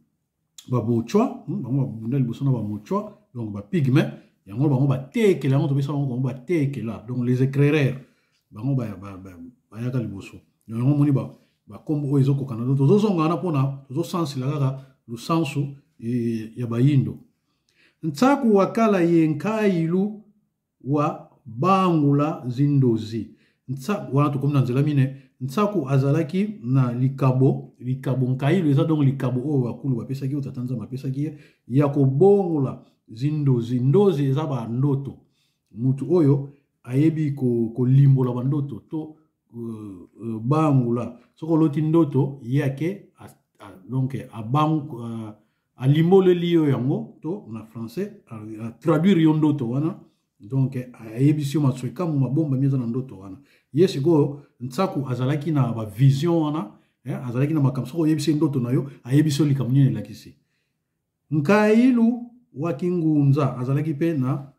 babochwa, bango babunda liboso na bamochwa, donc bapygme, yango bango batekela, yango topesa bango bango batekela, donc les éclaireurs, bango bayaka liboso. Donc yango omoni bakombo oyo ezokokana, donc tozozonga wana mpona tozosansila kaka lusansu ya bayindo. Nsaku wakala ye nkailu wa bangula zindozi. Nsaku wana tokomi na nzela mine. Nsaku azalaki na likabo, likabo nkailu eza donc likabo oyo bakulu bapesaki, oyo tata Nzambe apesaki ye ya kobongola zindozi. Ndozi eza ba ndoto, mutu oyo ayebi kolimbola ba ndoto to bangula. Soki oloti ndoto ye ake, donc alimboleli yo yango, to na français a traduire yo ndoto wana, donc ayebisi yo maswekamu mabomba mi eza na ndoto wana. Ye sikoyo Nsaku azalaki na ba vision wana, azalaki na makambo, soki oyebisi ndoto na yo ayebisi yo likambo nini elakisi. Nkailu wa Kingunza azalaki pe na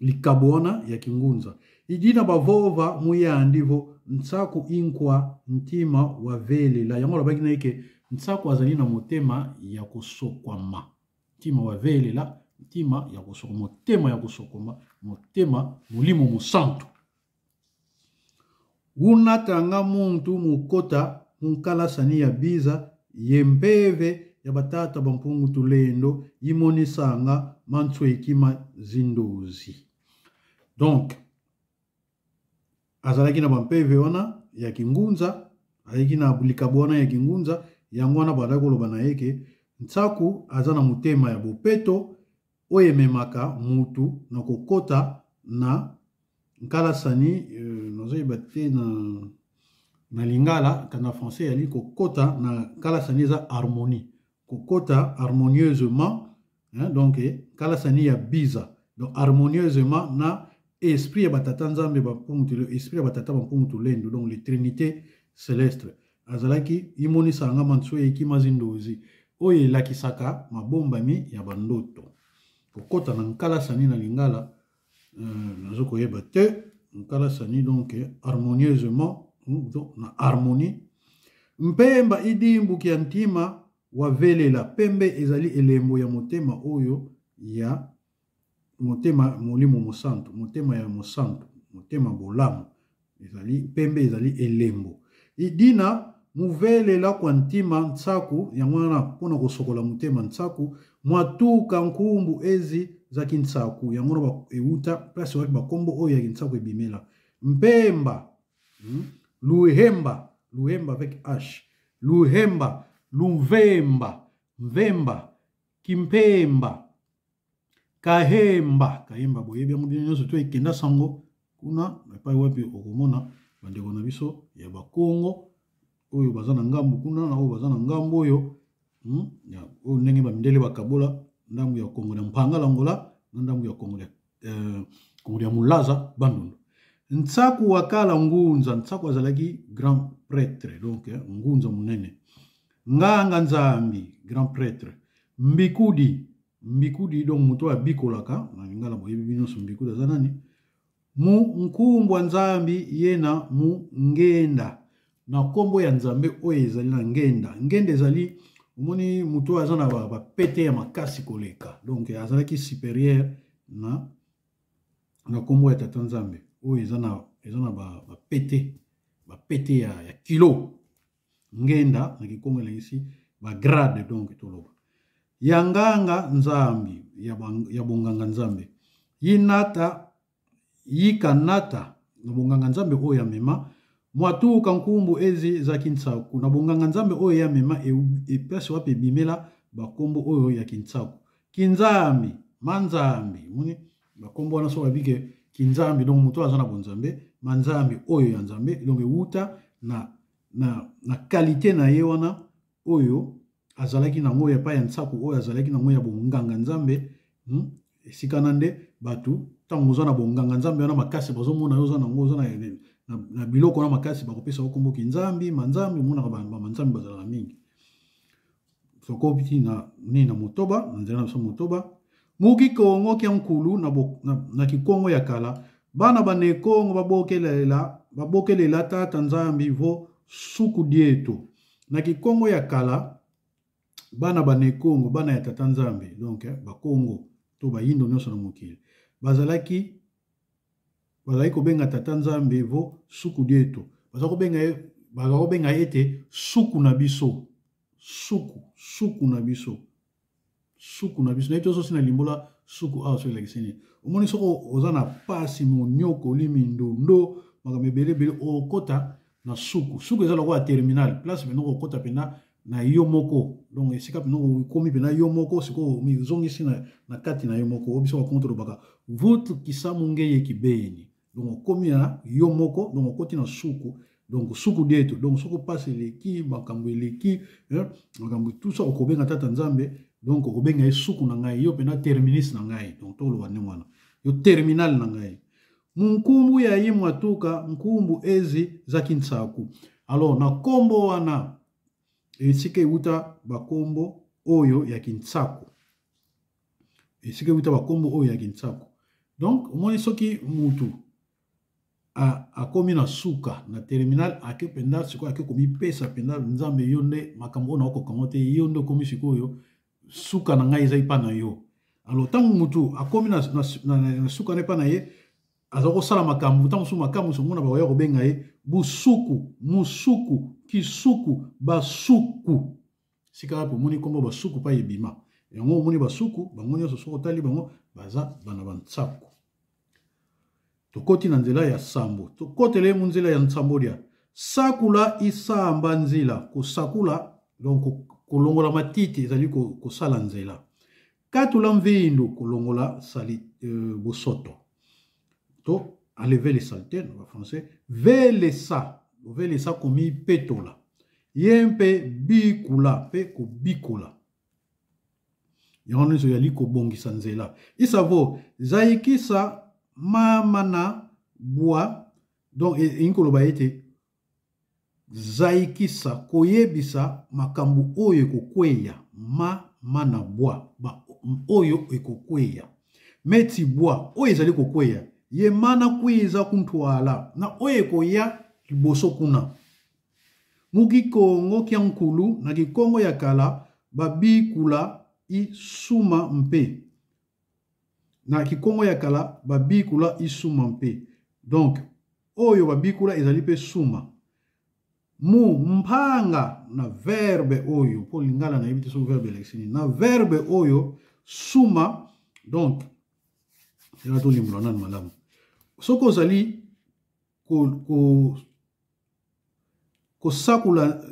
likabo wana ya Kingunza. Idina bavova muyandi vo Nsaku inkwa ntima wa velela. Yango alobaki na ye ke Nsaku azali na motema ya kosokwama, ntima wa velela, ntima ya kosokoma, motema ya kosokoma, motema molimo mosantu. Unatanga muntu mukota munkalasani ya biza ye mpeve ya batata bampungu tulendo imonisanga mantsweki ma zindozi. Donc azalaki na bampeve wana ya Kingunza, azalaki na likabo wana ya Kingunza, yango wana bazalaki koloba na ye ke Nsaku aza na motema ya bopeto oyo ememaka mutu na kokota na nkalasani, nazoyeba te na Na lingala ka na français yali kokota na nkalasani eza harmonie, kokota harmonieusement, hein, donc nkalasani ya biza, donc harmonieusement na esprit ya batata nzambe bampungu, esprit ya batata bampungu tulendu, donc le trinité céleste azalaki imonisa nga manso ekima zindozi oyo elakisaka mabombami ya bandoto. Kokota na nkalasani na lingala nazo koyeba te nkalasani, donc harmonieusement, donc na harmonie. Mpemba idimbuki ya ntima wavelela pembe ezali elembo ya motema oyo ya motema molimo mosantu, motema ya mosantu, motema bolamu ezali pembe, ezali elembo idina muvelela kwa ntima ntsaku yango wana mpona kosokola motema ntsaku mwatuka nkumbu ezi za kintsaku yango wana euta place wapi bakombo oyo ya kintsaku ebimela. Mpemba, luhemba, luhemba avec h, luhemba, lumvemba, mvemba, kimpemba, kahemba, kahemba boyebi yango bino nyonso to ekenda sango kuna epai wapi okomona bandeko na biso ya bakongo oyo baza na ngambu kuna na oyo baza na ngambu oyo, oyo ndenge bamindele bakabola ndambu ya Kongo ya Mpanga Langola na ndambu ya Kongo ya Kongo ya Mulaza Bandundu. Ntsaku wakala ngunza, Ntsaku azalaki grand prêtre, donc ngunza munene. Nganga Nzambi grand prêtre. Mbikudi, mbikudi donc moto abikolaka na lingala boyebi bino nyonso mbikudi aza nani. Mu nkumbwa Nzambi ye na mu ngenda, na kombo ya Nzambe oyo ezali na ngenda. Ngenda ezali omoni moto oyo aza na bapete ya makasi koleka, donc azalaki supérieur na kombo ya tata Nzambe oyo eza na, eza na bapete, bapete ya kilo. Ngenda na kikongo elakisi ba grade, donc toloba ya nganga Nzambi ya bonganga Nzambe yinata yikanata na bonganga Nzambe oyo ya mema mwatuka nkumbu ezi za kintsaku na bonganga Nzambe oyo ya mema place wapi ebimela bakombo oyo ya kintsaku kinzambi manzambi moni bakombo wana so babike kinzambi, donc moto aza na bonzambe manzambi oyo ya Nzambe, donc ewuta na qualité na ye wana oyo azalaki nango ya epai ya ntsaku oyo azalaki nango ya bonganga Nzambe, esika na nde bato ntango oza na bonganga Nzambe wana makasi bazomona yo oza nango, oza na biloko wana makasi bakopesa yo kombo kinzambi manzambi, omonaka ba manzambi bazalaka mingi. Sokoki na nini na motoba na nzela na biso motoba muki kongo kia nkulu na kikongo ya kala bana banekongo babokelela tata Nzambi vo suku dieto na kikongo ya kala bana banekongo bana ya tata Nzambi, donc bakongo to bayindo nyonso na mokili bazalaki kobenga tata Nzambe vo suku dieto, bazalaki kobenga ye ete suku na biso, suku, suku na biso, suku na biso. Nayebi te soki na limbola suku awa soki elakisi nini. Omoni soki oza na pasi monyokoli mindondo makambo ebele ebele okota na suku. Suku eza lokola terminal place pena okota pena na yo moko, donc esika pena okomi pena yo moko sikoyo omizongisi na kati na yo moko. Oyo biso bakongo tolobaka vutu kisamu ngeye kibeni, donc okomi na yo moko, donc okoti na suku, donc suku dieto, donc soko pasi eleki makambo eleki, makambo tout ça okobenga tata Nzambe, donc okobenga ye suku na ngai, yo pena terminus na ngai, donc toloba ndenge wana yo terminal na ngai. Munkumbu ya ye mwatuka nkumbu ezi za kintsaku. Alors na kombo wana esika euta bakombo oyo ya kintsaku, esika euta bakombo oyo ya kintsaku. Donc omoni soki mutu akomi na suka na terminal ake mpenza sikoyo ake komipesa mpenza Nzambe, yo nde makambo oyo nakokango te, yo nde okomi sikoyo suka na ngai eza epa na yo. Alors ntango mutu akomi na suka na epa na ye aza kosala makambo, ntango mosusu makambo mosusu omona bakoya kobenga ye busuku, musuku, kisuku, basuku. Sika wapi omoni kombo basuku pa ebima yango, omoni basuku bango nyonso soki otali bango baza bana ba ntsaku. Tokoti na nzela ya sambo, tokotele mu nzela ya nsambo dia sakula isamba nzila, kosakula donc kolongola matiti ezali kosala nzela. Katula mvindu kolongola sali, bosoto to enlever les saletés na français. Velesa Lovelesa komipetola. Ye mpe bikula mpe kobikola. Yango nyonso ezali kobongisa nzela. Isavo zaikisa mama na bwa, donc elingi koloba ete zaikisa koyebisa makambo oyo ekokweya ma mana bwa ba, oyo ekokweya meti bwa oyo ezali kokweya ye mana kwiza kuntwala na oyo ekoya liboso kuna. Mu kikongo kya nkulu na kikongo ya kala babikula isuma mpe na kikongo ya kala babikula isuma mpe donc oyo babikula ezali mpe suma mu mpanga na verbe oyo mpo lingala nayebi te soki verbe elakisi nini na verbe oyo suma donc ela tolimbola nanu malamu soki ozali ko, ko kosakula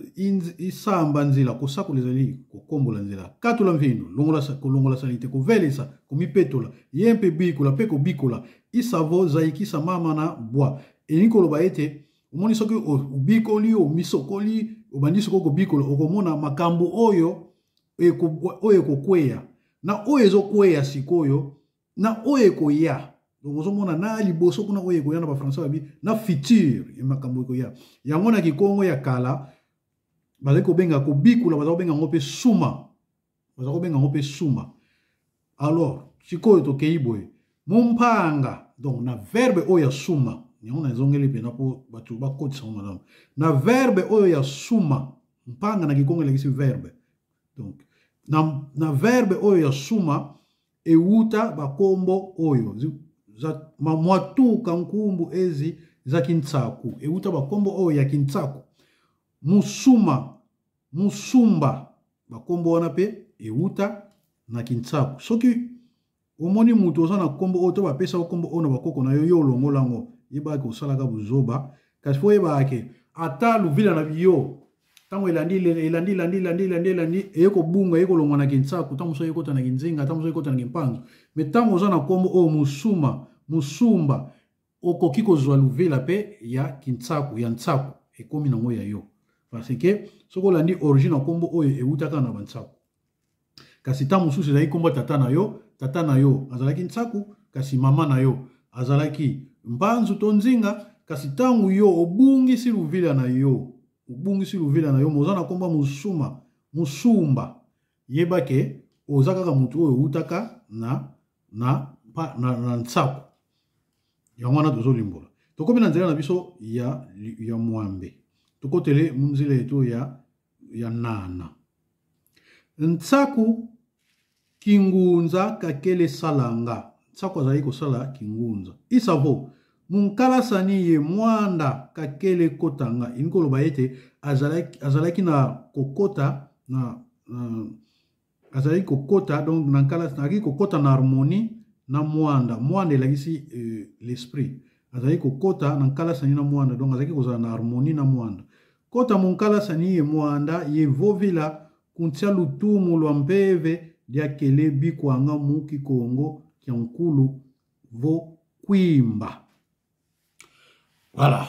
isamba nzela kosakula ezali kokombola nzela katula mvindu longola kolongola salite kovelisa komipetola ye mpe bikola mpe kobikola isavo zaikisa mama na bwa elingi koloba ete omoni soki obikoli omisokoli obandi soki okobikola okomona makambo oyo oyo ekokweya na oyo ezokweya sikoyo na oyo ekoya. Donc ozomona na liboso kuna oyo ekoya na bafrançais babi na futur ya makambo ekoya. Yango na kikongo ya kala bazali kobenga kobikula, bazali kobenga yango mpe suma, bazali kobenga yango mpe suma. Alors sikoyo tokei boye mompanga, donc na verbe oyo ya suma, yango nazongeli mpena mpo bato bakotisa yango malamu. Na verbe oyo ya suma, mpanga na kikongo elakisi verbe, donc na verbe oyo ya suma ewuta bakombo oyo mwatuka nkumbu ezi za kintsaku, ewuta bakombo oyo ya kintsaku, musuma musumba, bakombo wana pe ewuta na kintsaku. Soki omoni mutu oza na kombo oyo to bapesa yo kombo oyo na bakoko na yo, yo olongola yango, yebaka osalaka buzoba. Kasi fo oyebaka ke ata luvila na yo ntango elandi elandi elandi elandi elandi elandi eye kobunga, eye kolongwa na kintsaku, ntango mosusu eye kota na kinzinga, ntango mosusu eye kota na kimpanzu. Me ntango oza na kombo oyo musuma musumba, okoki kozwa luvila pe ya kintsaku ya ntsaku ekomi nango ya yo, parce que soki olandi origine ya kombo oyo ewutaka na bantsaku. Kasi ntango mosusu ezalaki kombo ya tata na yo, tata na yo azalaki ntsaku, kasi mama na yo azalaki mpanzu to nzinga. Kasi ntango yo obungisi luvila na yo, obungisi luvila na yo, moza na kombo ya musuma musumba, yeba ke oza kaka motu oyo owutaka na ntsaku. Yango wana tozolimbola. Tokomi na nzela na biso ya mwambe, tokotele mu nzela eto ya nana. Ntsaku kingunza kakele salanga, ntsaku azali kosala kingunza. Isavo munkalasani ye mwanda kakele kotanga, elingi koloba ete azalaki na kokota na, na azalaki kokota donc na nkala, azalaki kokota na harmonie na mwanda. Mwanda elakisi l'esprit. Azalaki kokota na nkalasani na mwanda, donc azalaki kozala na harmonie na mwanda. Kota munkalasani ye mwanda ye vovila kuntia lutumu lwa mpeve lya kele bikwanga mu kikongo kya nkulu vo kwimba. Voilà,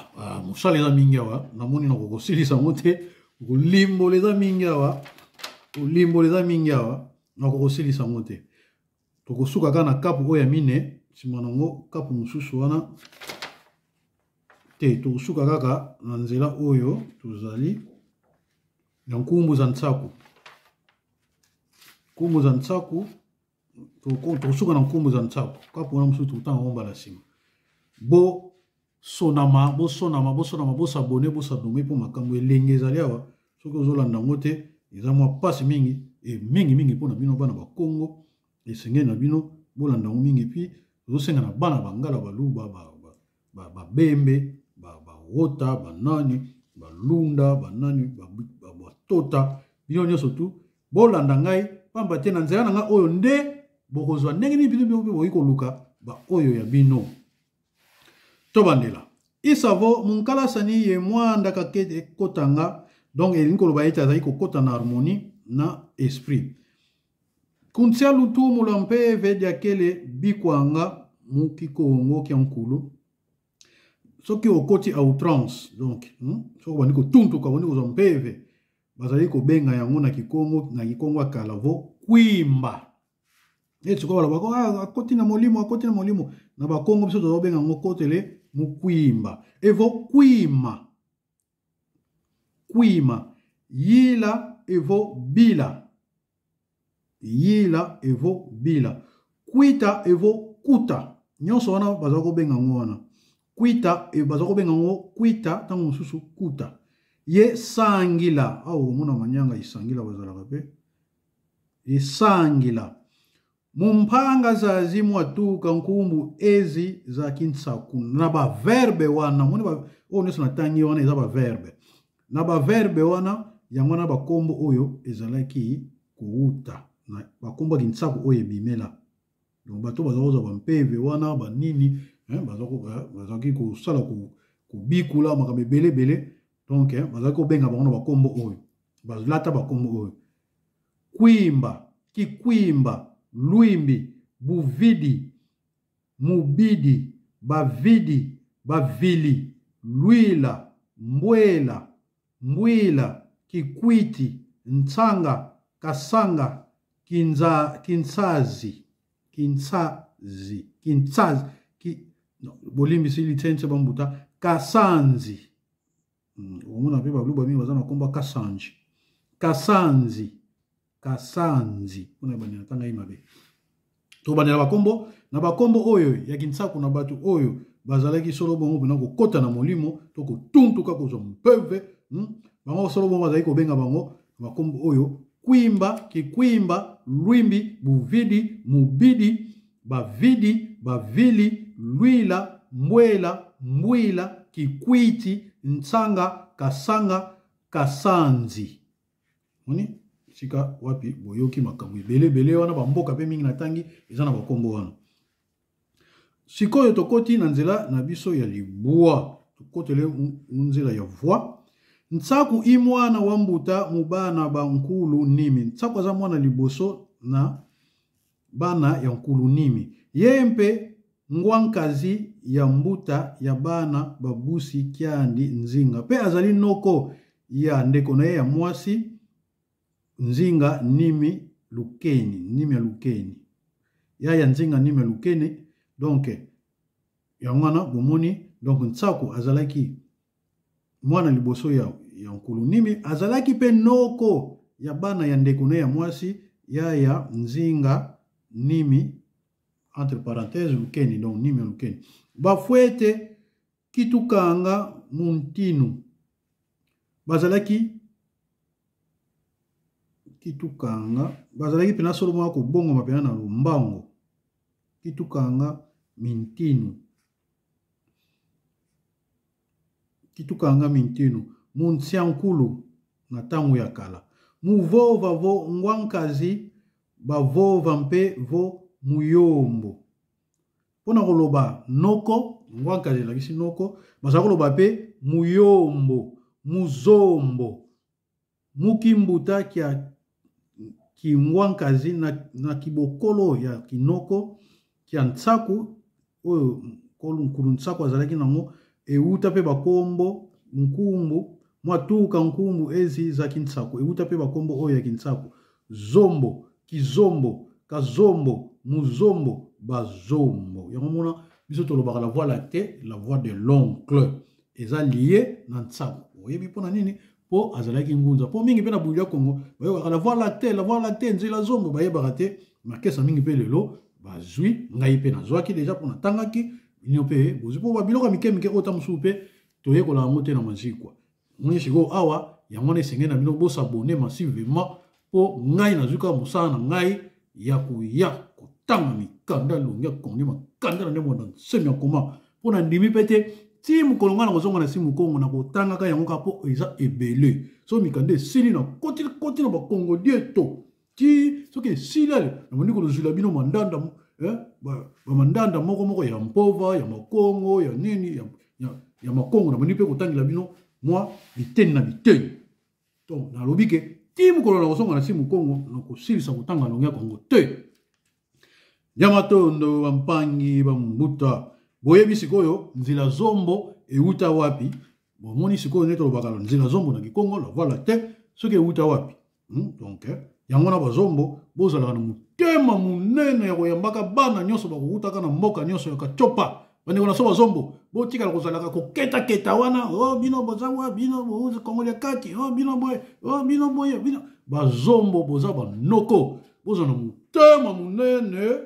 mosala eza mingi awa, namoni na kokosilisa yango te, kolimbola eza mingi awa, kolimbola eza mingi awa, na kokosilisa yango te. Tokosuka kaka na kapu oyo ya mine, nsima nango kapu mosusu wana te, tokosuka kaka na nzela oyo tozali na nkumbu za ntsaku. Nkumbu za ntsaku, tokosuka na nkumbu za ntsaku. Kapu wana mosusu tokotanga yango mbala nsima. Bo sonama, bosonama, bosonama, bosabone, bosadome mpo makambo elenge ezali awa. Soki ozolanda yango te, eza mwa pasi mingi, e mingi mingi mpo na bino bana ba Congo, esengeli na bino bolanda yango mingi. Puis tozosenga na bana Bangala, Baluba, Babembe, Bawota, Banani, Balunda, Banani, Batota, bino nyonso tu bolanda ngai, pamba te na nzela na ngai oyo nde bokozwa ndenge nini bino mpe bokoki koluka ba oyo ya bino. Tobandela. Isavo munkalasani ye mwanda kakete kotanga, donc elingi koloba ete azali kokota na harmonie na esprit. Kuntia lutumu lwa mpeve diakele bikwanga mu kikongo kya nkulu. Soki okoti à outrance, donc soki obandi kotuntuka, obandi kozwa mpeve, bazali kobenga yango na kikongo, na kikongo ya kala vo kwimba. Neti sikoyo balobaka, ah, akoti na molimo, akoti na molimo. Na bakongo biso tozobenga yango kotele mukwimba. Evo kwima, kwima. Yila evo bila, yila evo bila. Kwita evo kuta. Nyonso wana baza kobenga yango wana kwita, e, baza kobenga yango kwita, ntango mosusu kuta. Ye sangila, awa okomona manyanga isangila bazalaka mpe esangila. Mumpanga zazi mwatuka nkumbu ezi za kinsaku. Na baverbe wana moni oyo nyonso natangi wana eza baverbe. Na baverbe wana yango wana bakombo oyo ezalaki kowuta na bakombo ya kinsaku oyo ebimela. Donc bato baza kozwa bampeve wana banini, bazalaki kosala kobikula makambo ebele ebele. Donc bazalaki kobenga bango na bakombo oyo, balata bakombo oyo: kwimba, kikwimba, lwimbi, buvidi, mubidi, bavidi, bavili, lwila, mbwela, mbwila, kikwiti, ntsanga, kasanga, kinza, kinsazi, kinsazi, kinsazi, ki, no, bolimbisi license bambuta, kasanzi. Omona mpe baluba mingi baza na nkombo kasanji, kasanzi, kasanzi. Mpona ebandela ntanga ye mabe, tobandela bakombo na bakombo oyo ya kinsaku na bato oyo bazalaki solo bongo mpena kokota na molimo to kotuntuka kozwa mpeve. Bango solo bongo bazalaki kobenga bango na bakombo oyo: kwimba, kikwimba, lwimbi, buvidi, mubidi, bavidi, bavili, lwila, mbwela, mbwila, kikwiti, ntsanga, kasanga, kasanzi. Moni sika wapi boyoki makambo ebele ebele wana, bamboka mpe mingi natangi eza na bakombo wana. Sikoyo tokoti na nzela na biso ya libwa, tokotele mu nzela ya voi. Ntsaku i mwana wa mbuta mu bana ba nkulu nimi. Ntsaku aza mwana liboso na bana ya nkulu nimi. Ye mpe ngwankazi ya mbuta ya bana babusi kiandi nzinga, mpe azali noko ya ndeko na ye ya mwasi nzinga nimi lukeni, nimi ya lukeni, ya ya nzinga nimi ya lukeni. Donc yango wana bomoni, donc Ntsaku azalaki mwana liboso ya nkulu nimi, azalaki mpe noko ya bana ya ndeko na ye ya mwasi ya ya nzinga nimi, entre parenthèses lukeni, donc nimi ya lukeni. Bafwete kitukanga muntinu bazalaki kitukanga, bazalaki mpena solo moko kobongama mpena na lombango. Kitukanga mintinu, kitukanga mintinu munsiankulu na ntango ya kala. Muvova vo ngwankazi bavova mpe vo muyombo. Mpona koloba noko, ngwankazi elakisi noko, bazala koloba mpe muyombo, muzombo, mukimbuta kia kingwankazi na kibokolo ya kinoko kia ntsaku oyo nkulu ntsaku azalaki nango, ewuta mpe bakombo nkumbu mwatuka nkumbu ezi za kintsaku, ewuta mpe bakombo oyo ya kintsaku: zombo, kizombo, kazombo, muzombo, bazombo. Yango mona biso tolobaka la voie lactée, la voie de l'oncle eza lié na ntsaku. Oyebi mpona nini? Mpo azalaki ngunza. Mpo mingi mpe na Bulia Kongo bayokaka la voie lactée, la voie lactée, nzela zombo, bayebaka te. Makesa mingi mpe lelo bazwi, ngai mpe nazwaki deja mpo natangaki, bino mpe bozwi mpo babiloko ya mike mike oyo ta mosusu mpe toyekola yango te na mazikwa. Moni sikoyo awa yango wana esengeli na bino bosabone massivement, mpo ngai nazwi kaka mosala na ngai ya koya kotanga mikanda longi ya kongo makanda na nde mwanda nsemi ya koma, mpo na ndimi mpe te ti mokolo ngai nakozonga na simu Kongo na kotangaka yango kaka, mpo eza ebele. So mikanda esili na koti koti na bakongo dieto ti soki esili, ale nabandi kolozwila bino mandanda, bamandanda moko moko ya mpova ya makongo ya nini ya makongo, nabandi mpe kotangela bino mwa biteni na biteni. Donc nalobi ke ti mokolo nakozonga na simu Kongo nakosilisa kotanga longi ya Kongo te. Ya matondo bampangi bambuta, boyebi sikoyo nzela zombo. ewuta wapi? Bomoni sikoyo nde tolobaka nzela zombo na kikongo la voie la te soki ewuta wapi? Donc yango wana bazombo bozalaka na motema monene ya koyambaka bana nyonso bakowutaka na mboka nyonso ya katiopa. Bandeko na so bazombo, botikala kozalaka koketaketa wana, o oh, bino boza wa bino Kongo ya kati, o oh, bino boye, o oh, bino boye, bino bazombo boza banoko, bozala na motema monene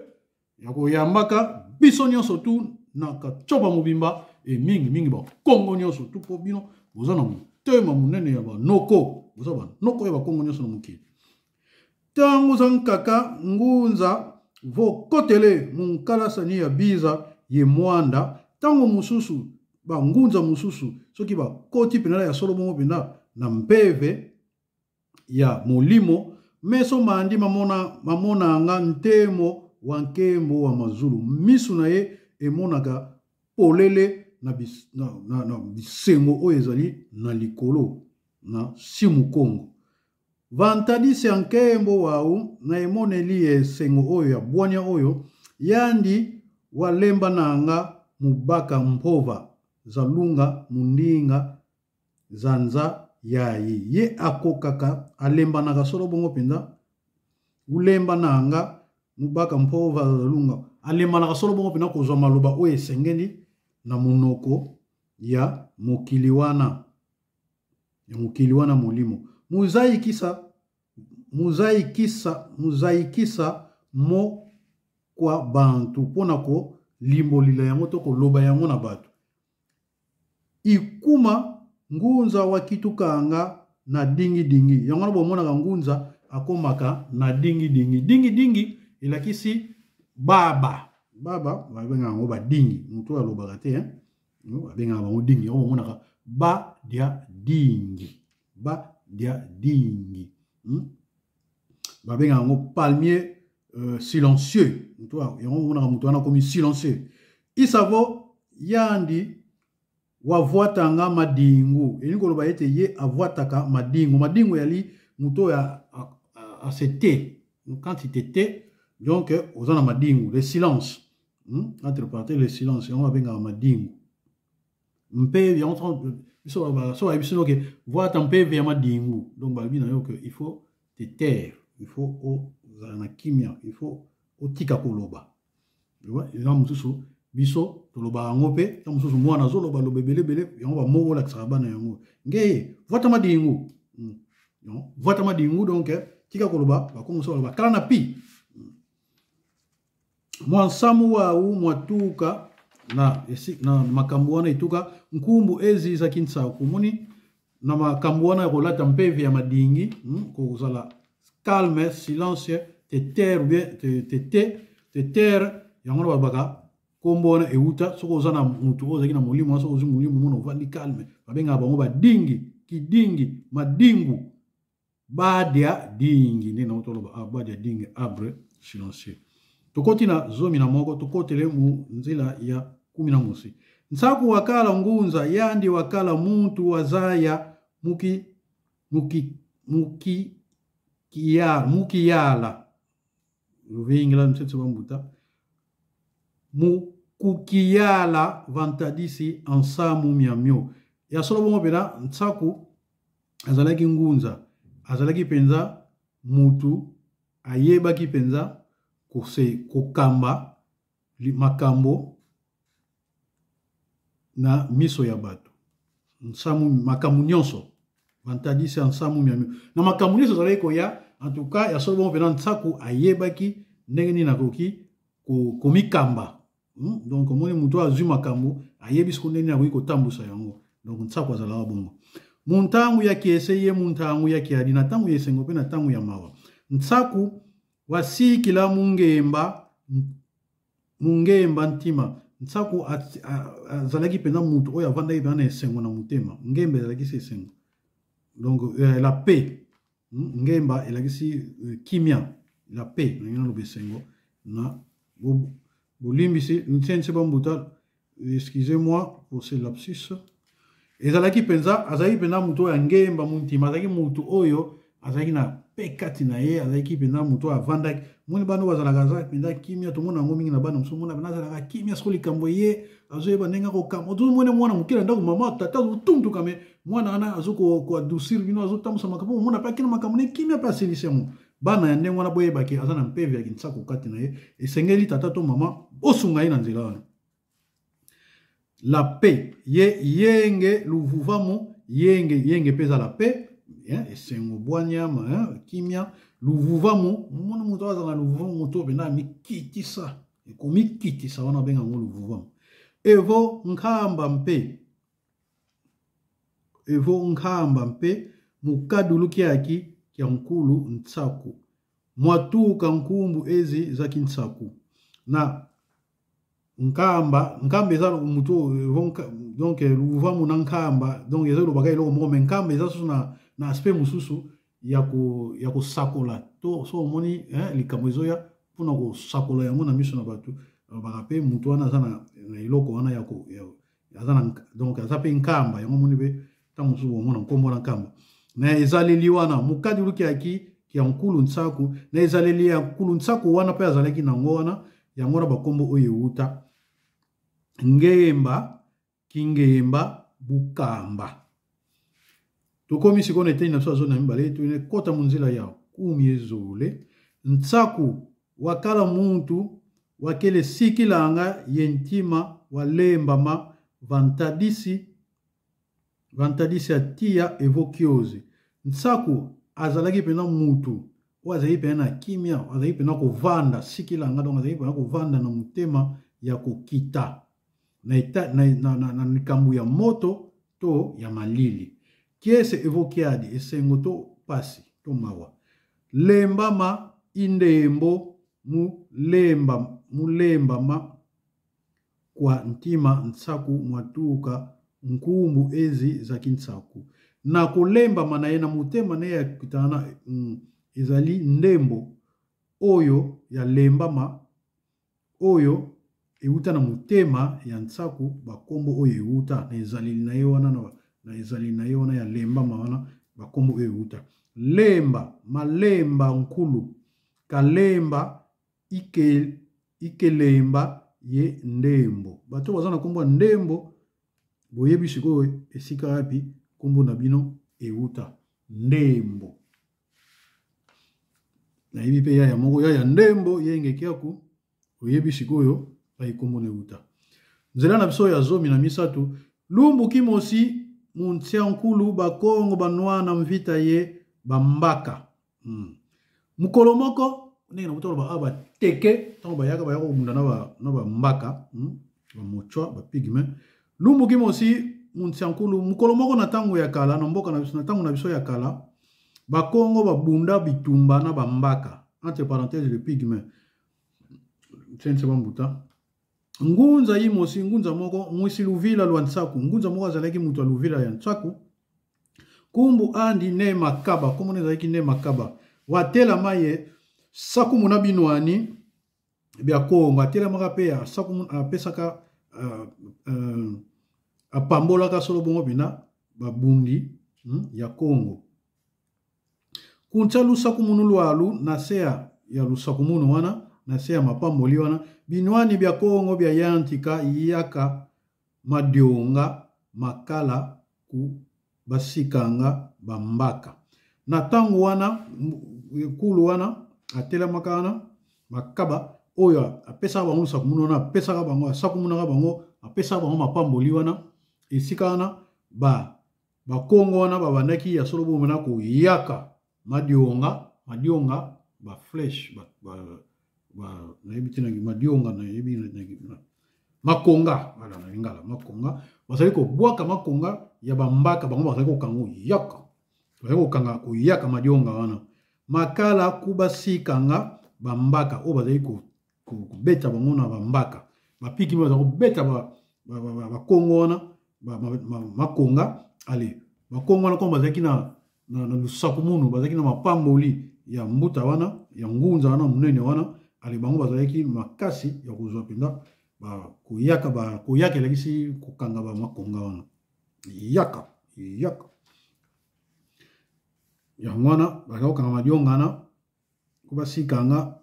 ya koyambaka biso nyonso tu na katiopa mobimba e mingi mingi bakongo nyonso tu, mpo bino boza na motema monene ya banoko, boza banoko ya bakongo nyonso na mokili. Ntango za nkaka ngunza vokotele munkalasani ya biza ye mwanda, ntango mosusu bangunza mosusu soki bakoti mpenza ya solo bongo mpenza na mpeve ya molimo, meso mandi mamona mamonanga ntemo wa nkembo wa mazulu, misu na ye emonaka polele na, bis, na, na, na bisengo oyo ezali na likolo na simu Kongo. Vantadisi ya nkembo wau na emoneli ya esengo oyo ya bwania oyo yandi walemba nanga mubaka mpova zalunga mundinga zanza yaye ye akokaka alembanaka solo bongo mpenza ulemba nanga mubaka mpova zalunga alembanaka solo bongo mpenza kozwa maloba oyo esengeli na monoko ya mokili wana ya mokili wana molimo muzaikisa muzaikisa muzaikisa mo kwa bantu mpo na kolimbolila yango to koloba yango na bato. Ikuma ngunza wa kitukanga na dingidingi. Yango wana bomonaka ngunza akomaka na dingidingi. Dingidingi elakisi baba. Baba babengaka yango badingi. Moto oyo alobaka te, hein? Babengaka bango dingi. Yango bomonaka ba dia dingi. Ba dia dingi. Babengaka yango palmier silencieux. Moto yango bomonaka moto wana akomi silencieux. Isavo yandi wavwatanga madingu, elingi koloba ete ye avwataka madingu. Madingu yali moto oyo asete. Quand il te tait, donc oza na madingu, le silence. Entre parenthèses, le silence, yango babengaka madingu. Mpe yango biso so bayebi biso ke vwata mpeve ya madingu, donc balobi na yo ke il faut te taire, il faut ozala na kimia, il faut otika koloba. Eza mosusu biso tolobaka yango mpe ntango mosusu mwana azoloba loba ebelebele, yango bamoko olakisaka bana yango ngeye vwata madingu. Vwata madingu, donc tika koloba. Bakongo so baloba kala na pi mwa nsamu wau mwatuka na, na makambo wana etuka nkumbu ezizaki nsaku omoni na makambo wana ya kolata mpeve ya madingi, kozala calme, silence, te taire ou bien te te te te taire. Yango wana balobaka nkombo wana euta soki oza na motu oyo ozalaki na molimo wana, soki ozwi molimo mona ovandi calme, babengaka bango badingi, kidingi, madingu, badia dingi nde nango toloba ah, badia dingi, arbre silencieux. Tokoti na 11, tokotele mu nzela ya 11. Nsaku wakala ngunza yandi wakala muntu wazaya muki muki muki kia mukiyala luvingila msetso bambuta mukukiyala vantadisi ansamu miamio ya solo bongo mpena. Nsaku azalaki ngunza, azalaki mpenza mutu ayebaki mpenza kokamba makambo na miso ya bato, nsamu makambo nyonso bantadisi ya nsamu miamio na makambo nyonso azalaki koya. En tout cas ya solo bongo mpena nsaku ayebaki ndenge nini akoki komikamba. Donc omoni moto oyo azwi makambo ayebi siko ndenge nini akoki kotambusa yango. Donc nsaku azalaka bongo muntangu ya kiese ye muntangu ya kiadi na ntango ya esengo mpe na ntango ya mawa. Nsaku wasikila mungemba mungemba ntima. Nsaku azalaki mpenza moto oyo avandaki mpenza na esengo na motema. Ngemba ezalaki esengo, donc la paix. Ngemba elakisi kimia, la paix, ndenge naloba esengo na bolimbisi nsense bambuta, excusez-moi pour ce lapsus. Ezalaki mpenza, azalaki mpenza moto oyo ya ngemba muntima, azalaki moto oyo azalaki na mpe kati na ye, azalaki mpenza moto oyo avandaki. Moni bana oyo bazalaka aza mpenza kimia, tomona yango mingi na bana mosusu, omona mpenza azalaka kimia, soko likambo ye azoyeba ndenge akokamba. Ozomona mwana moke na ndako, mama tata azotuntuka, me mwana wana azo koadoucir bino, azotambusa makambo, omona mpe akina makambo ne kimia mpe asilisi yango. Bana ya ndenge wana boyebaki aza na mpeve ya kinsaku kati na ye, esengeli tata to mama bosunga ye na nzela wana. La paix ye yenge luvuvamu yenge yenge mpe eza la paix, esengo, bwanya, kimia. Luvuvamu, mona moto aza na luvuvamu, moto mpenza amikitisa, ekomikitisa wana abenga yango luvuvamu. Evo nkamba mpe evo nkamba mpe mukadulu kiaki kya nkulu ntsaku mwatuka nkumbu ezi zaki ntsaku na nkamba. Nkamba eza moto, donc luvamu na nkamba, donc eza elobaka eloko moko, me nkamba eza susu na aspect mosusu ya kosakola to so omoni likambo ezoya mpona kosakola yango na miso na bato, balobaka mpe moto wana aza na eloko wana ya aza na, donc aza mpe nkamba. Yango omoni mpe ntango mosusu bomona nkombo na nkamba na ezaleli wana mokadi lukiaki ya nkulu nsaku, na ezaleli ya nkulu nsaku wana mpe azalaki nango wana. Yango wana bakombo oyo ewuta ngemba kingemba bukamba. Tokomi sikoyo na eteni na biso ya zone ya mibale, tokota monzela ya kumi ezole. Nsaku wakala muntu wakele sikilanga ye ntima walembama vantadisi vantadisi atia evokiozi. Nsaku azalaki mpenza mutu oyo azalaki mpenza na kimia, azalaki mpenza kovanda sikilanga, donc azalaki mpenza kovanda na motema ya kokita na, eta, na, na, na, na likambo ya moto to ya malili. Kiese evokiadi esengo to pasi to mawa. Lembama indembo mulemba mulembama kwa ntima nsaku mwatuka nkumbu ezi zaki nsaku. Na kolembama na ye na motema na ye ya kitana na, ezali ndembo oyo ya lembama oyo euta na motema ya nsaku, bakombo oyo euta na ezaleli na ye wana, na ezaleli na ye wana ya lembama wana, bakombo oyo euta lemba malemba nkulu kalemba ikelemba ye ndembo. Bato baza na kombo ya ndembo, boyebi sikoyo esika wapi kombo na bino euta ndembo. Nayebi mpe yaya moko yaya ndembo yenge kiaku, oyebi sikoyo pai kombo na euta. Nzela na biso ya 13, lumbu kimosi muntia nkulu bakongo banwana mvita ye bambaka. Mokolo moko ndenge na kotala ba bateke ntango bayaka bayaka kobunda na bambaka, bamochwa bapigme. Lumbu kimosi muntia nkulu, mokolo moko na ntango ya kala na mboka na biso, na ntango na biso ya kala, bakongo babunda bitumba na bambaka, entre parenthèses le pygme sense bambuta. Ngunza yimosi, ngunza moko mwisi luvila lwa nsaku, ngunza moko azalaki moto ya luvila ya nsaku. Kumbu andi ne makaba, komona ezalaki ne makaba watelama ye saku muna binwani bya Kongo, atelamaka mpe ya saku apesaka apambolaka solo bongo bina babundi ya Kongo. Kuntia lusaku munu lwalu na se ya lusaku munu wana, na se ya mapamboli wana, binwani bya Kongo bya yantika yaka madionga makala ku basikanga bambaka. Na tango wana kulu wana atelamaka wana makaba oyo apesaka bango lusaku munu wana, apesaka bango asakumunaka bango, apesaka bango mapamboli wana. Esika wana bakongo wana babandaki ya solo bomona koyaka madionga, madionga ba flèche, nayebi te na madionga, nayebi na makonga, voilà, na lingala makonga, bazali kobwaka makonga ya bambaka, bango bazali kokanga yaka, bazali kokanga koyaka madionga wana makala kubasikanga bambaka oyo bazali kobeta bango na bambaka, bapiki bazali kobeta bakongo wana makonga. Ale bakongo wana kombo bazalaki na lusaku munu, bazalaki na mapamboli ya mbuta wana ya ngunza wana monene wana. Ale bango bazalaki makasi ya kozwa mpenza koyaka, koyaka elakisi kokanga ba makonga wana, yaka yaka. Yango wana baza kokanga madiongana ko basikanga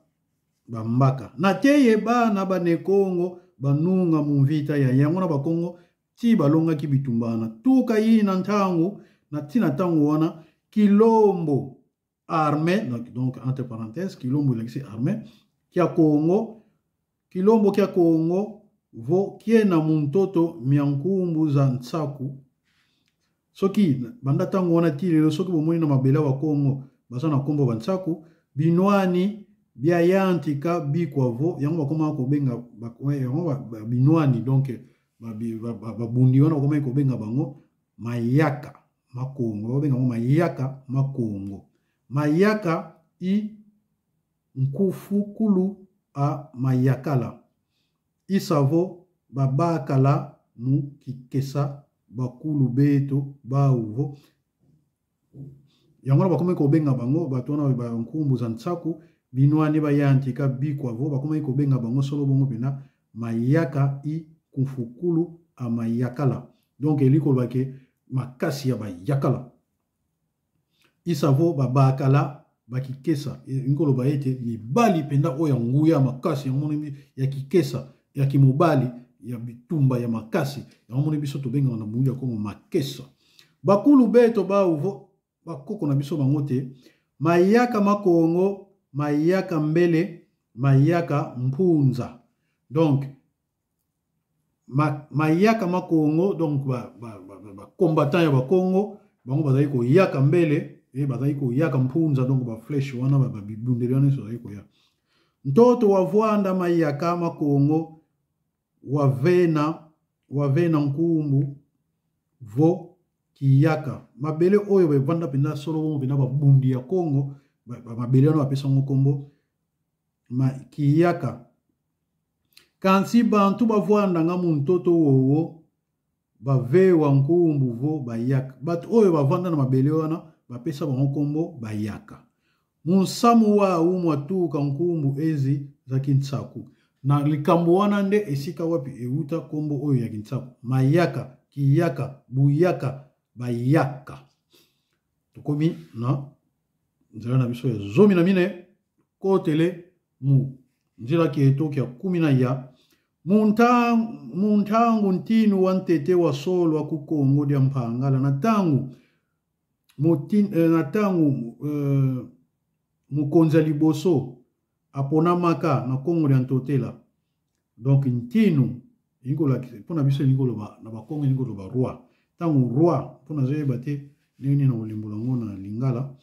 bambaka na teye bana bane Kongo banunga mu mvita ya yango na bakongo ti balongaki bitumba wana tuka yina ntango na ntina ntango wana kilombo armée donc, donc entre parenthèses kilombo elakisi armée kia Kongo kilombo kia Kongo vo kiena muntoto mia nkumbu za nsaku soki banda ntango wana ti lelo soki bomoni na mabele ya Kongo baza na nkombo bansaku binwani bia yantika bikwavo yango bakomaka kobenga yango binwani donc babundi wana bakomaki kobenga bango mayaka makongo bakobenga yango mayaka makongo mayaka i nkufukulu a mayakala isavo babakala mu kikesa bakulu beto bauvo yango wana bakomaki kobenga bango bato wana bankumbu za nsaku binwani bayantika bikwavo bakomaki kobenga bango solo bongo mpena mayaka i kumfukulu a mayakala donc elingi koloba ke makasi ya bayakala isavo babakala bakikesa elingi koloba ete mibali mpenza oyo ya nguya makasi yango moni ya kikesa ya kimobali ya bitumba ya makasi yango moni biso tobengaka na bungi ya kongo makesa bakulu beto bauvo bakoko na biso bango te mayaka makongo mayaka mbele mayaka mpunza donc mayaka makongo donc bacombattant ba, ba, ba ya bakongo bango bazali koyaka mbele e bazali koyaka mpunza donc baflèche wana babibundeli wana nyonso bazali koya ntoto wa vwanda mayaka makongo wavena wavena nkumbu vo kiyaka mabele oyo bevanda mpenza solo bongo mpenza babundi ya kongo mabele wana bapesa yango nkombo kiyaka Kansi bantu bavwanda nga muntoto wowo bavewa nkumbu vo bayaka. Bato oyo bavanda na mabele wana bapesa bango nkombo bayaka. Munsamu wa umwa tuka nkumbu ezi za kintsaku. Na likambo wana nde esika wapi euta nkombo oyo ya kintsaku. Mayaka, kiyaka, buyaka, bayaka. Tokomi na nzela na biso ya 14 kotele mu nzela kieto kia kumi na ya muntangu ntinu wa ntete wa solwa ku Kongo dia mpangala na tangu eh, na tangu eh, mokonzi ya liboso aponamaka na Kongo dia ntotela donc ntinu elingi kolakisa mpo na biso elingi koloba na bakongo elingi koloba roi ntango roi mpo nazoyeba te ndenge nini na kolimbola yango na lingala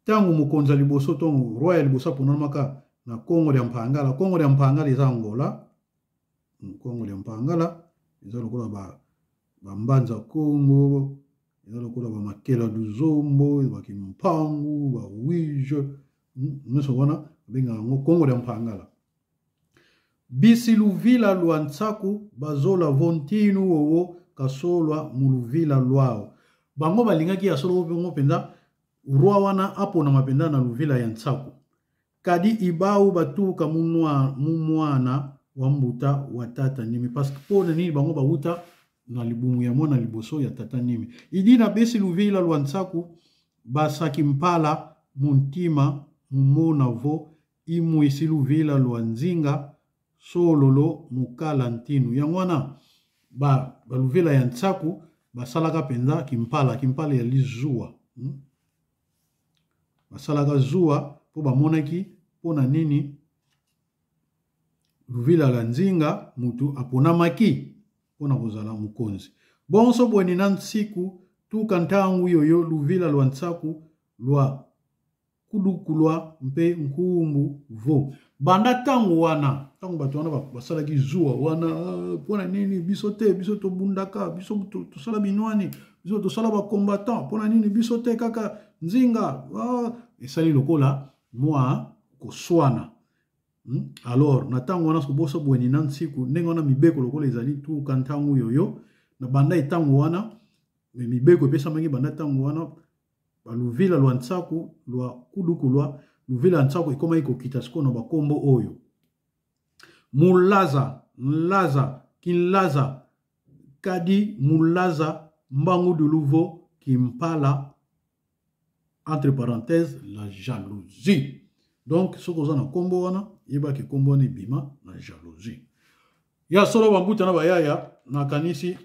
Ntango mokonzi ya liboso to roi ya liboso aponamaka na Kongo lya Mpangala, Kongo lya Mpangala eza Angola, Kongo lya Mpangala eza lokola ba ba Mbanza Kongo, eza lokola ba Makela Luzombo, ba Kimpangu, ba Wige, nyonso wana babengaka yango Kongo lya Mpangala. Bisi luvila lwa nsaku bazola vo ntinu wowo kasolwa mu luvila lwao. Bango balingaki ya solo bongo mpenza roi wana aponama mpenza na luvila ya nsaku. Kadi ibau batuka mu mwana wa mbuta wa tata nimi parce que mpo na nini bango bawuta na libumu ya mwana liboso ya tata nimi. Idi na besi luvila lwa nsaku basaki mpala mu ntima mumona vo imwisi luvila lwa nzinga sololo mukala ntinu. Yango wana ba baluvila ya nsaku basalaka mpenza kimpala, kimpala ya lizuwa, Basalaka zuwa mpo bamonaki mpo na nini luvila la nzinga mutu aponamaki mpo na kozala mokonzi. Bonso bweni na nsiku tuka ntangu yoyo luvila lwa nsaku lwa kudukulwa mpe nkumbu vo. Banda ntango wana, ntango bato wana basalaki zuwa wana, ah, mpo na nini biso te, biso tobundaka, biso tosala binwani, biso tosala bacombattant, mpo na nini biso te kaka nzinga, ah, esali lokola mwa koswana. Alors na ntango wana soboso bweni na nsiku ndenge wana mibeko lokola ezali tuka ntango yoyo na banda etango wana mibeko epesamaki banda ntango wana baluvila lwa nsaku lwa kuduku lwa luvila ya nsaku ekomaki kokita sikoyo na bakombo oyo mulaza nlaza kinlaza kadi mulaza mbangu duluvo kimpala Entre parenthèses, la jalousie. Donc soki oza na nkombo wana, yebaki nkombo wana ebima na jalousie. Ya solo, bambuta na bayaya, nakanisi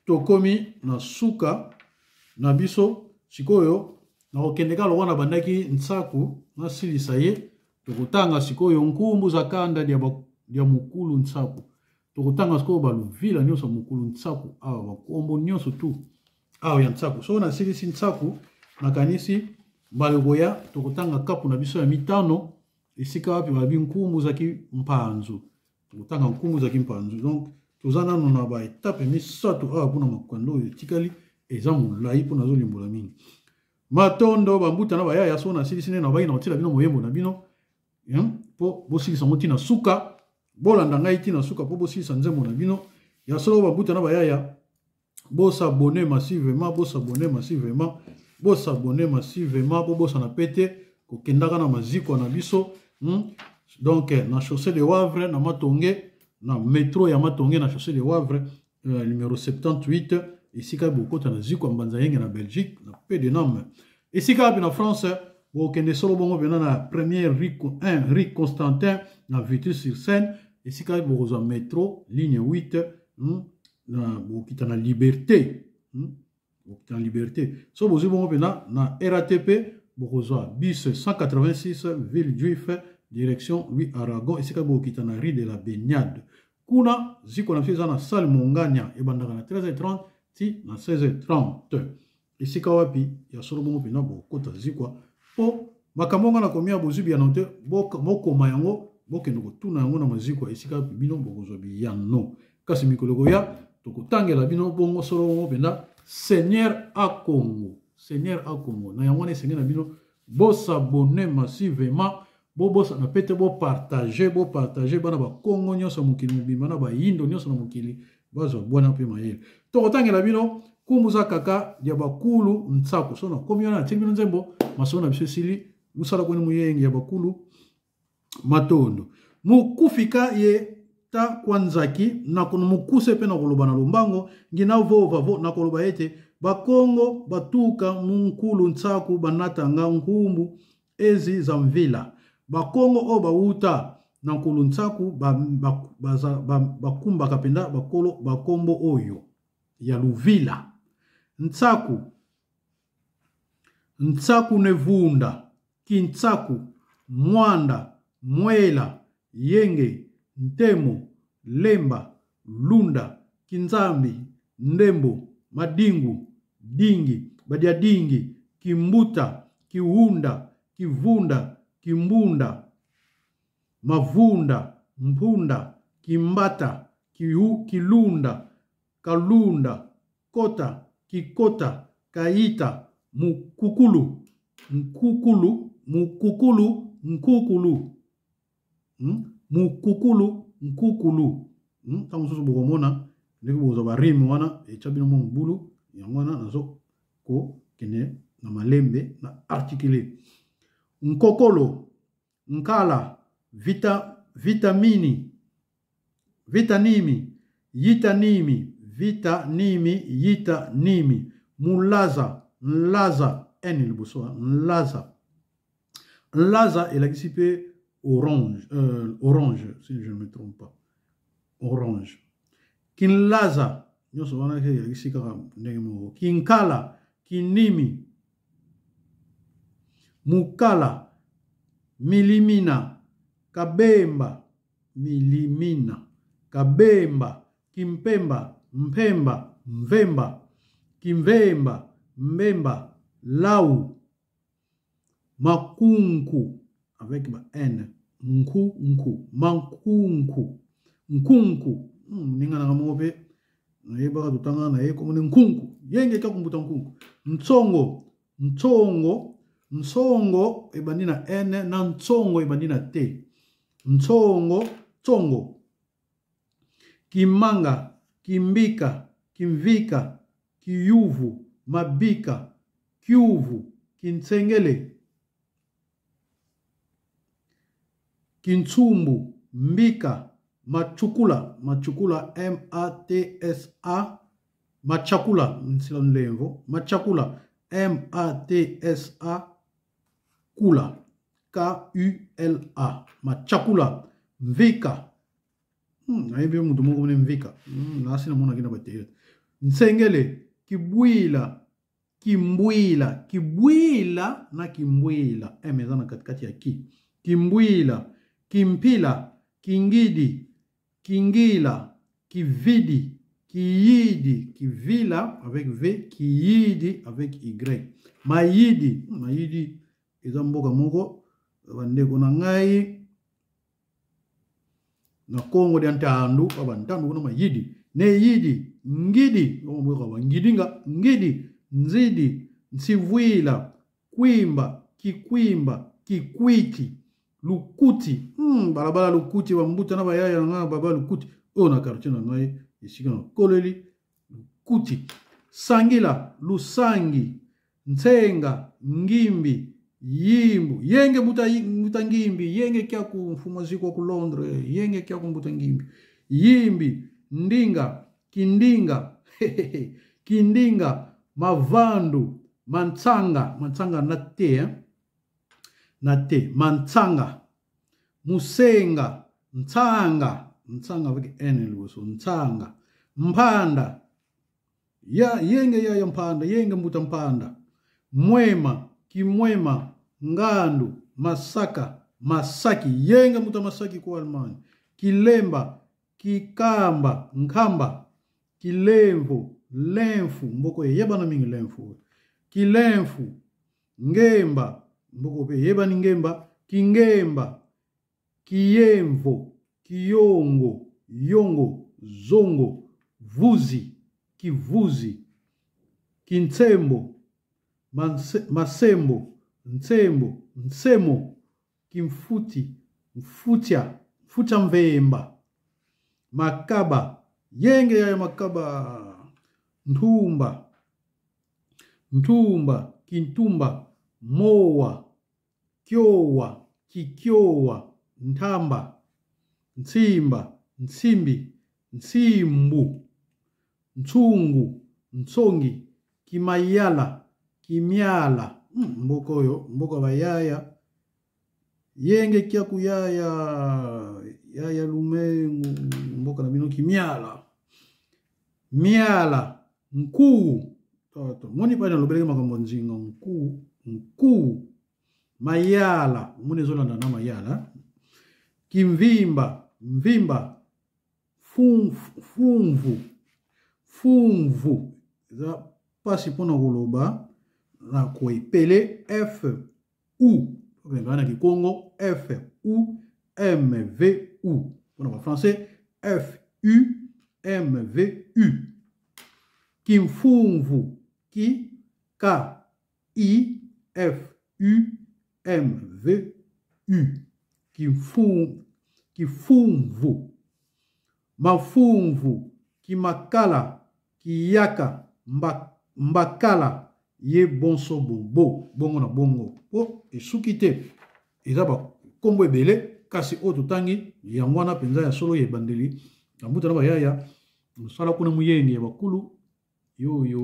tokomi na suka na biso. Sikoyo nakokende kaka lokola nabandaki Nsaku, nasilisa ye. Tokotanga sikoyo nkumbu za kanda dia mokulu Nsaku. Tokotanga sikoyo baluvila nyonso ya mokulu Nsaku awa, bakombo nyonso tu awa ya Nsaku. Soki nasilisi Nsaku, nakanisi mbala ekoya tokotanga kapu na biso ya mitano, esika wapi balobi nkumbu zaki mpanzu. Tokotanga nkumbu zaki mpanzu. Donc toza nano na baetape misato awa mpona makambo oyo etikali eza molai mpo nazolimbola mingi. Matondo, bambuta na bayaya. So nasilisi nde nabaki na kotiela bino moyembo na bino mpo bosilisa yango ntina suka. Bolanda ngai ntina suka mpo bosilisa nzembo na bino. Ya solo, bambuta na bayaya, bos'abonner massivement, bos'abonner massivement, bos'abonner massivement. Bobosana pe te kokendaka na mazikwa na biso. Donc na chaussée de Wavre, na Matonge, na métro ya Matonge, na chaussée de Wavre, numéro 78, esika bokota na zikwa Mbanza Yenge na Belgique, na Pedenam. Esika wapi na France bokende solo bongo mpena na première rue 1, rue Constantin, na Vitry sur Seine, esika bokozwa métro ligne 8, Na bokita na Liberté, Bokita na Liberté. So bozwi bongo mpena na RATP, bokozwa bus 186 Villejuif direction Louis Aragon, esika bokita na rue de la Baignade. Kuna ziko na biso eza na salle Mongania, ebandaka na 13h30 ti na 16h30, esika wapi ya solo bongo mpena bokota zikwa. Mpo makambo nga nakomi ya bozwi biyano te, bokoma yango, bokende kotuna yango na mazikwa, esika wapi bino bokozwa biyano. Kasi mikolo koya tokotangela bino bongo solo bongo mpenza Seigneur Akongo, Seigneur Akongo. Na yango wana esenge na bino bos'abonner massivement, bobosana pe te bopartager, bopartager. Bana bakongo nyonso ya mokili mobimba na bayindo nyonso na mokili bazwa bwana mpe mayele. Tokotangela bino kumbuza kaka ya bakulu Nsaku. So nakomi wana, natili bino nzembo, masolo na biso esili. Mosala koni moyengi ya bakulu. Matondo. Mokufika ye ta kwanzaki na mokuse mpe na koloba na lombango ngina vova vo na koloba ete bakongo batuka munkulu Nsaku banatanga nkumbu ezi za mvila. Bakongo oyo bawuta na nkulu Nsaku bakumbaka mpenza bakolo bakombo oyo ya luvila Nsaku: Nsaku ne Vunda, Kintsaku, Mwanda, Mwela, Yenge, Ntemo, Lemba, Lunda, Kinzambi, Ndembo, Madingu, Dingi, Badiadingi, Kimbuta, Kiwunda, Kivunda, Kimbunda, Mavunda, Mpunda, Kimbata, Kilunda, Kalunda, Kota, Kikota, Kaita, Mukukulu, Nkukulu, Mukukulu, Nkukulu, Mukukulu, Nkukulu. Ntango mosusu bokomona ndenge bokozwa barime wana etya bino mwa mobulu. Yango wana nazo kokende na malembe na articule. Nkokolo, Nkala, Vita, Vitamini, Vitanimi, Yitanimi, Vitanimi, Yitanimi, Mulaza, Nlaza, N liboso, Nlaza. Nlaza elakisi mpe orange, orange si je ne me trompe pas. Orange. Kinlaza, nyonso wana elakisi kaka ndenge moko. Kinkala, Kinimi, Mukala, Milimina, Kabemba, Milimina, Kabemba, Kimpemba, Mpemba, Mvemba, Kimvemba, Mbemba, Lau, Makunku avec ba N, Nku, Nku, Makunku, Nkunku. Ninga nanga moko mpe nayebaka totanga na ye komoni nkunku yenge kakumbuta nkunku. Ntsongo, Ntsongo, Ntsongo ebandi na N na Ntsongo ebandi na T. Ntsongo, Tsongo. Kimanga, Kimbika, Kimvika, Kiyuvu, Mabika, Kiuvu, Kintsengele, Kintsumbu, Mbika, Machukula, Machukula M A T S A, Machakula, nsila nlemvo, Machakula. M-A-T-S-A, Kula. K-U-L-A. Machakula. Mvika. Nayebi moto moko mone mvika. Nasi namonaki na bateyote. Nsengele. Kibwila. Kimbwila. Kibwila na kimbwila. M eza na katikati ya ki. Kimbwila. Kimpila. Kingidi. Kingila. Kividi. Kiyidi. Kivila avec V. Kiyidi avec Y. Mayidi. Mayidi eza mboka moko bandeko na ngai na Kongo dia ntandu ba bantandu kuna mayidi ne yidi ngidi mboka ba ngidinga ngidi nzidi nsivwila kwimba kikwimba kikwiti lukuti. Balabala lukuti bambuta na bayaya na ngai baba lukuti oyo na quartier na ngai esika na koleli lukuti. Sangila lusangi nsenga ngimbi yimbu yenge mbuta, mbuta ngimbi yenge kyaku mfumo ziko ku Londres yenge kyaku mbuta ngimbi yimbi ndinga kindinga kindinga mavandu mantsanga mantsanga na te hein? Na te mantsanga musenga ntsanga ntsanga avec n liboso ntsanga mpanda ya yenge ya ya mpanda yenge mbuta mpanda mwema kimwema ngandu masaka masaki yenge mbuta masaki ku Allemagne kilemba kikamba nkamba kilemvo lemfu mboko eyebana mingi lemfu kilemfu ngemba mboko pe eyebani ngemba kingemba kiyemvo kiyongo yongo zongo vuzi kivuzi kintsembo masembo ntsembo nsemo kimfuti mfutia mfutia mvemba makaba yenge ya makaba ntumba ntumba kintumba mowa kyowa kikyowa ntamba ntsimba ntsimbi ntsimbu ntsungu ntsongi kimayala kimiala. Mboko oyo mboko bayaya yenge kyaku yaya yaya lumengu mboka na bino kimiala miala nkuu toto moni pa nalobelaki makambo nzinga nkuu nkuu mayala moni ezolanda na mayala kimvimba mvimba fumvu fumvu eza mpasi mpona koloba na koepele f u na kikongo f u m v u mpona ba français f u m v u kimfumvu ki k i f u m v u kifumvu mafumvu kimakala kiyaka mbakala ye bonso bobo bongo na bongo po esuki te eza bakombo ebele kasi oyo totangi yango wana mpenza ya solo ya ebandeli na mbuta na bayaya mosala kuna muyenge ya bakulu yo yo.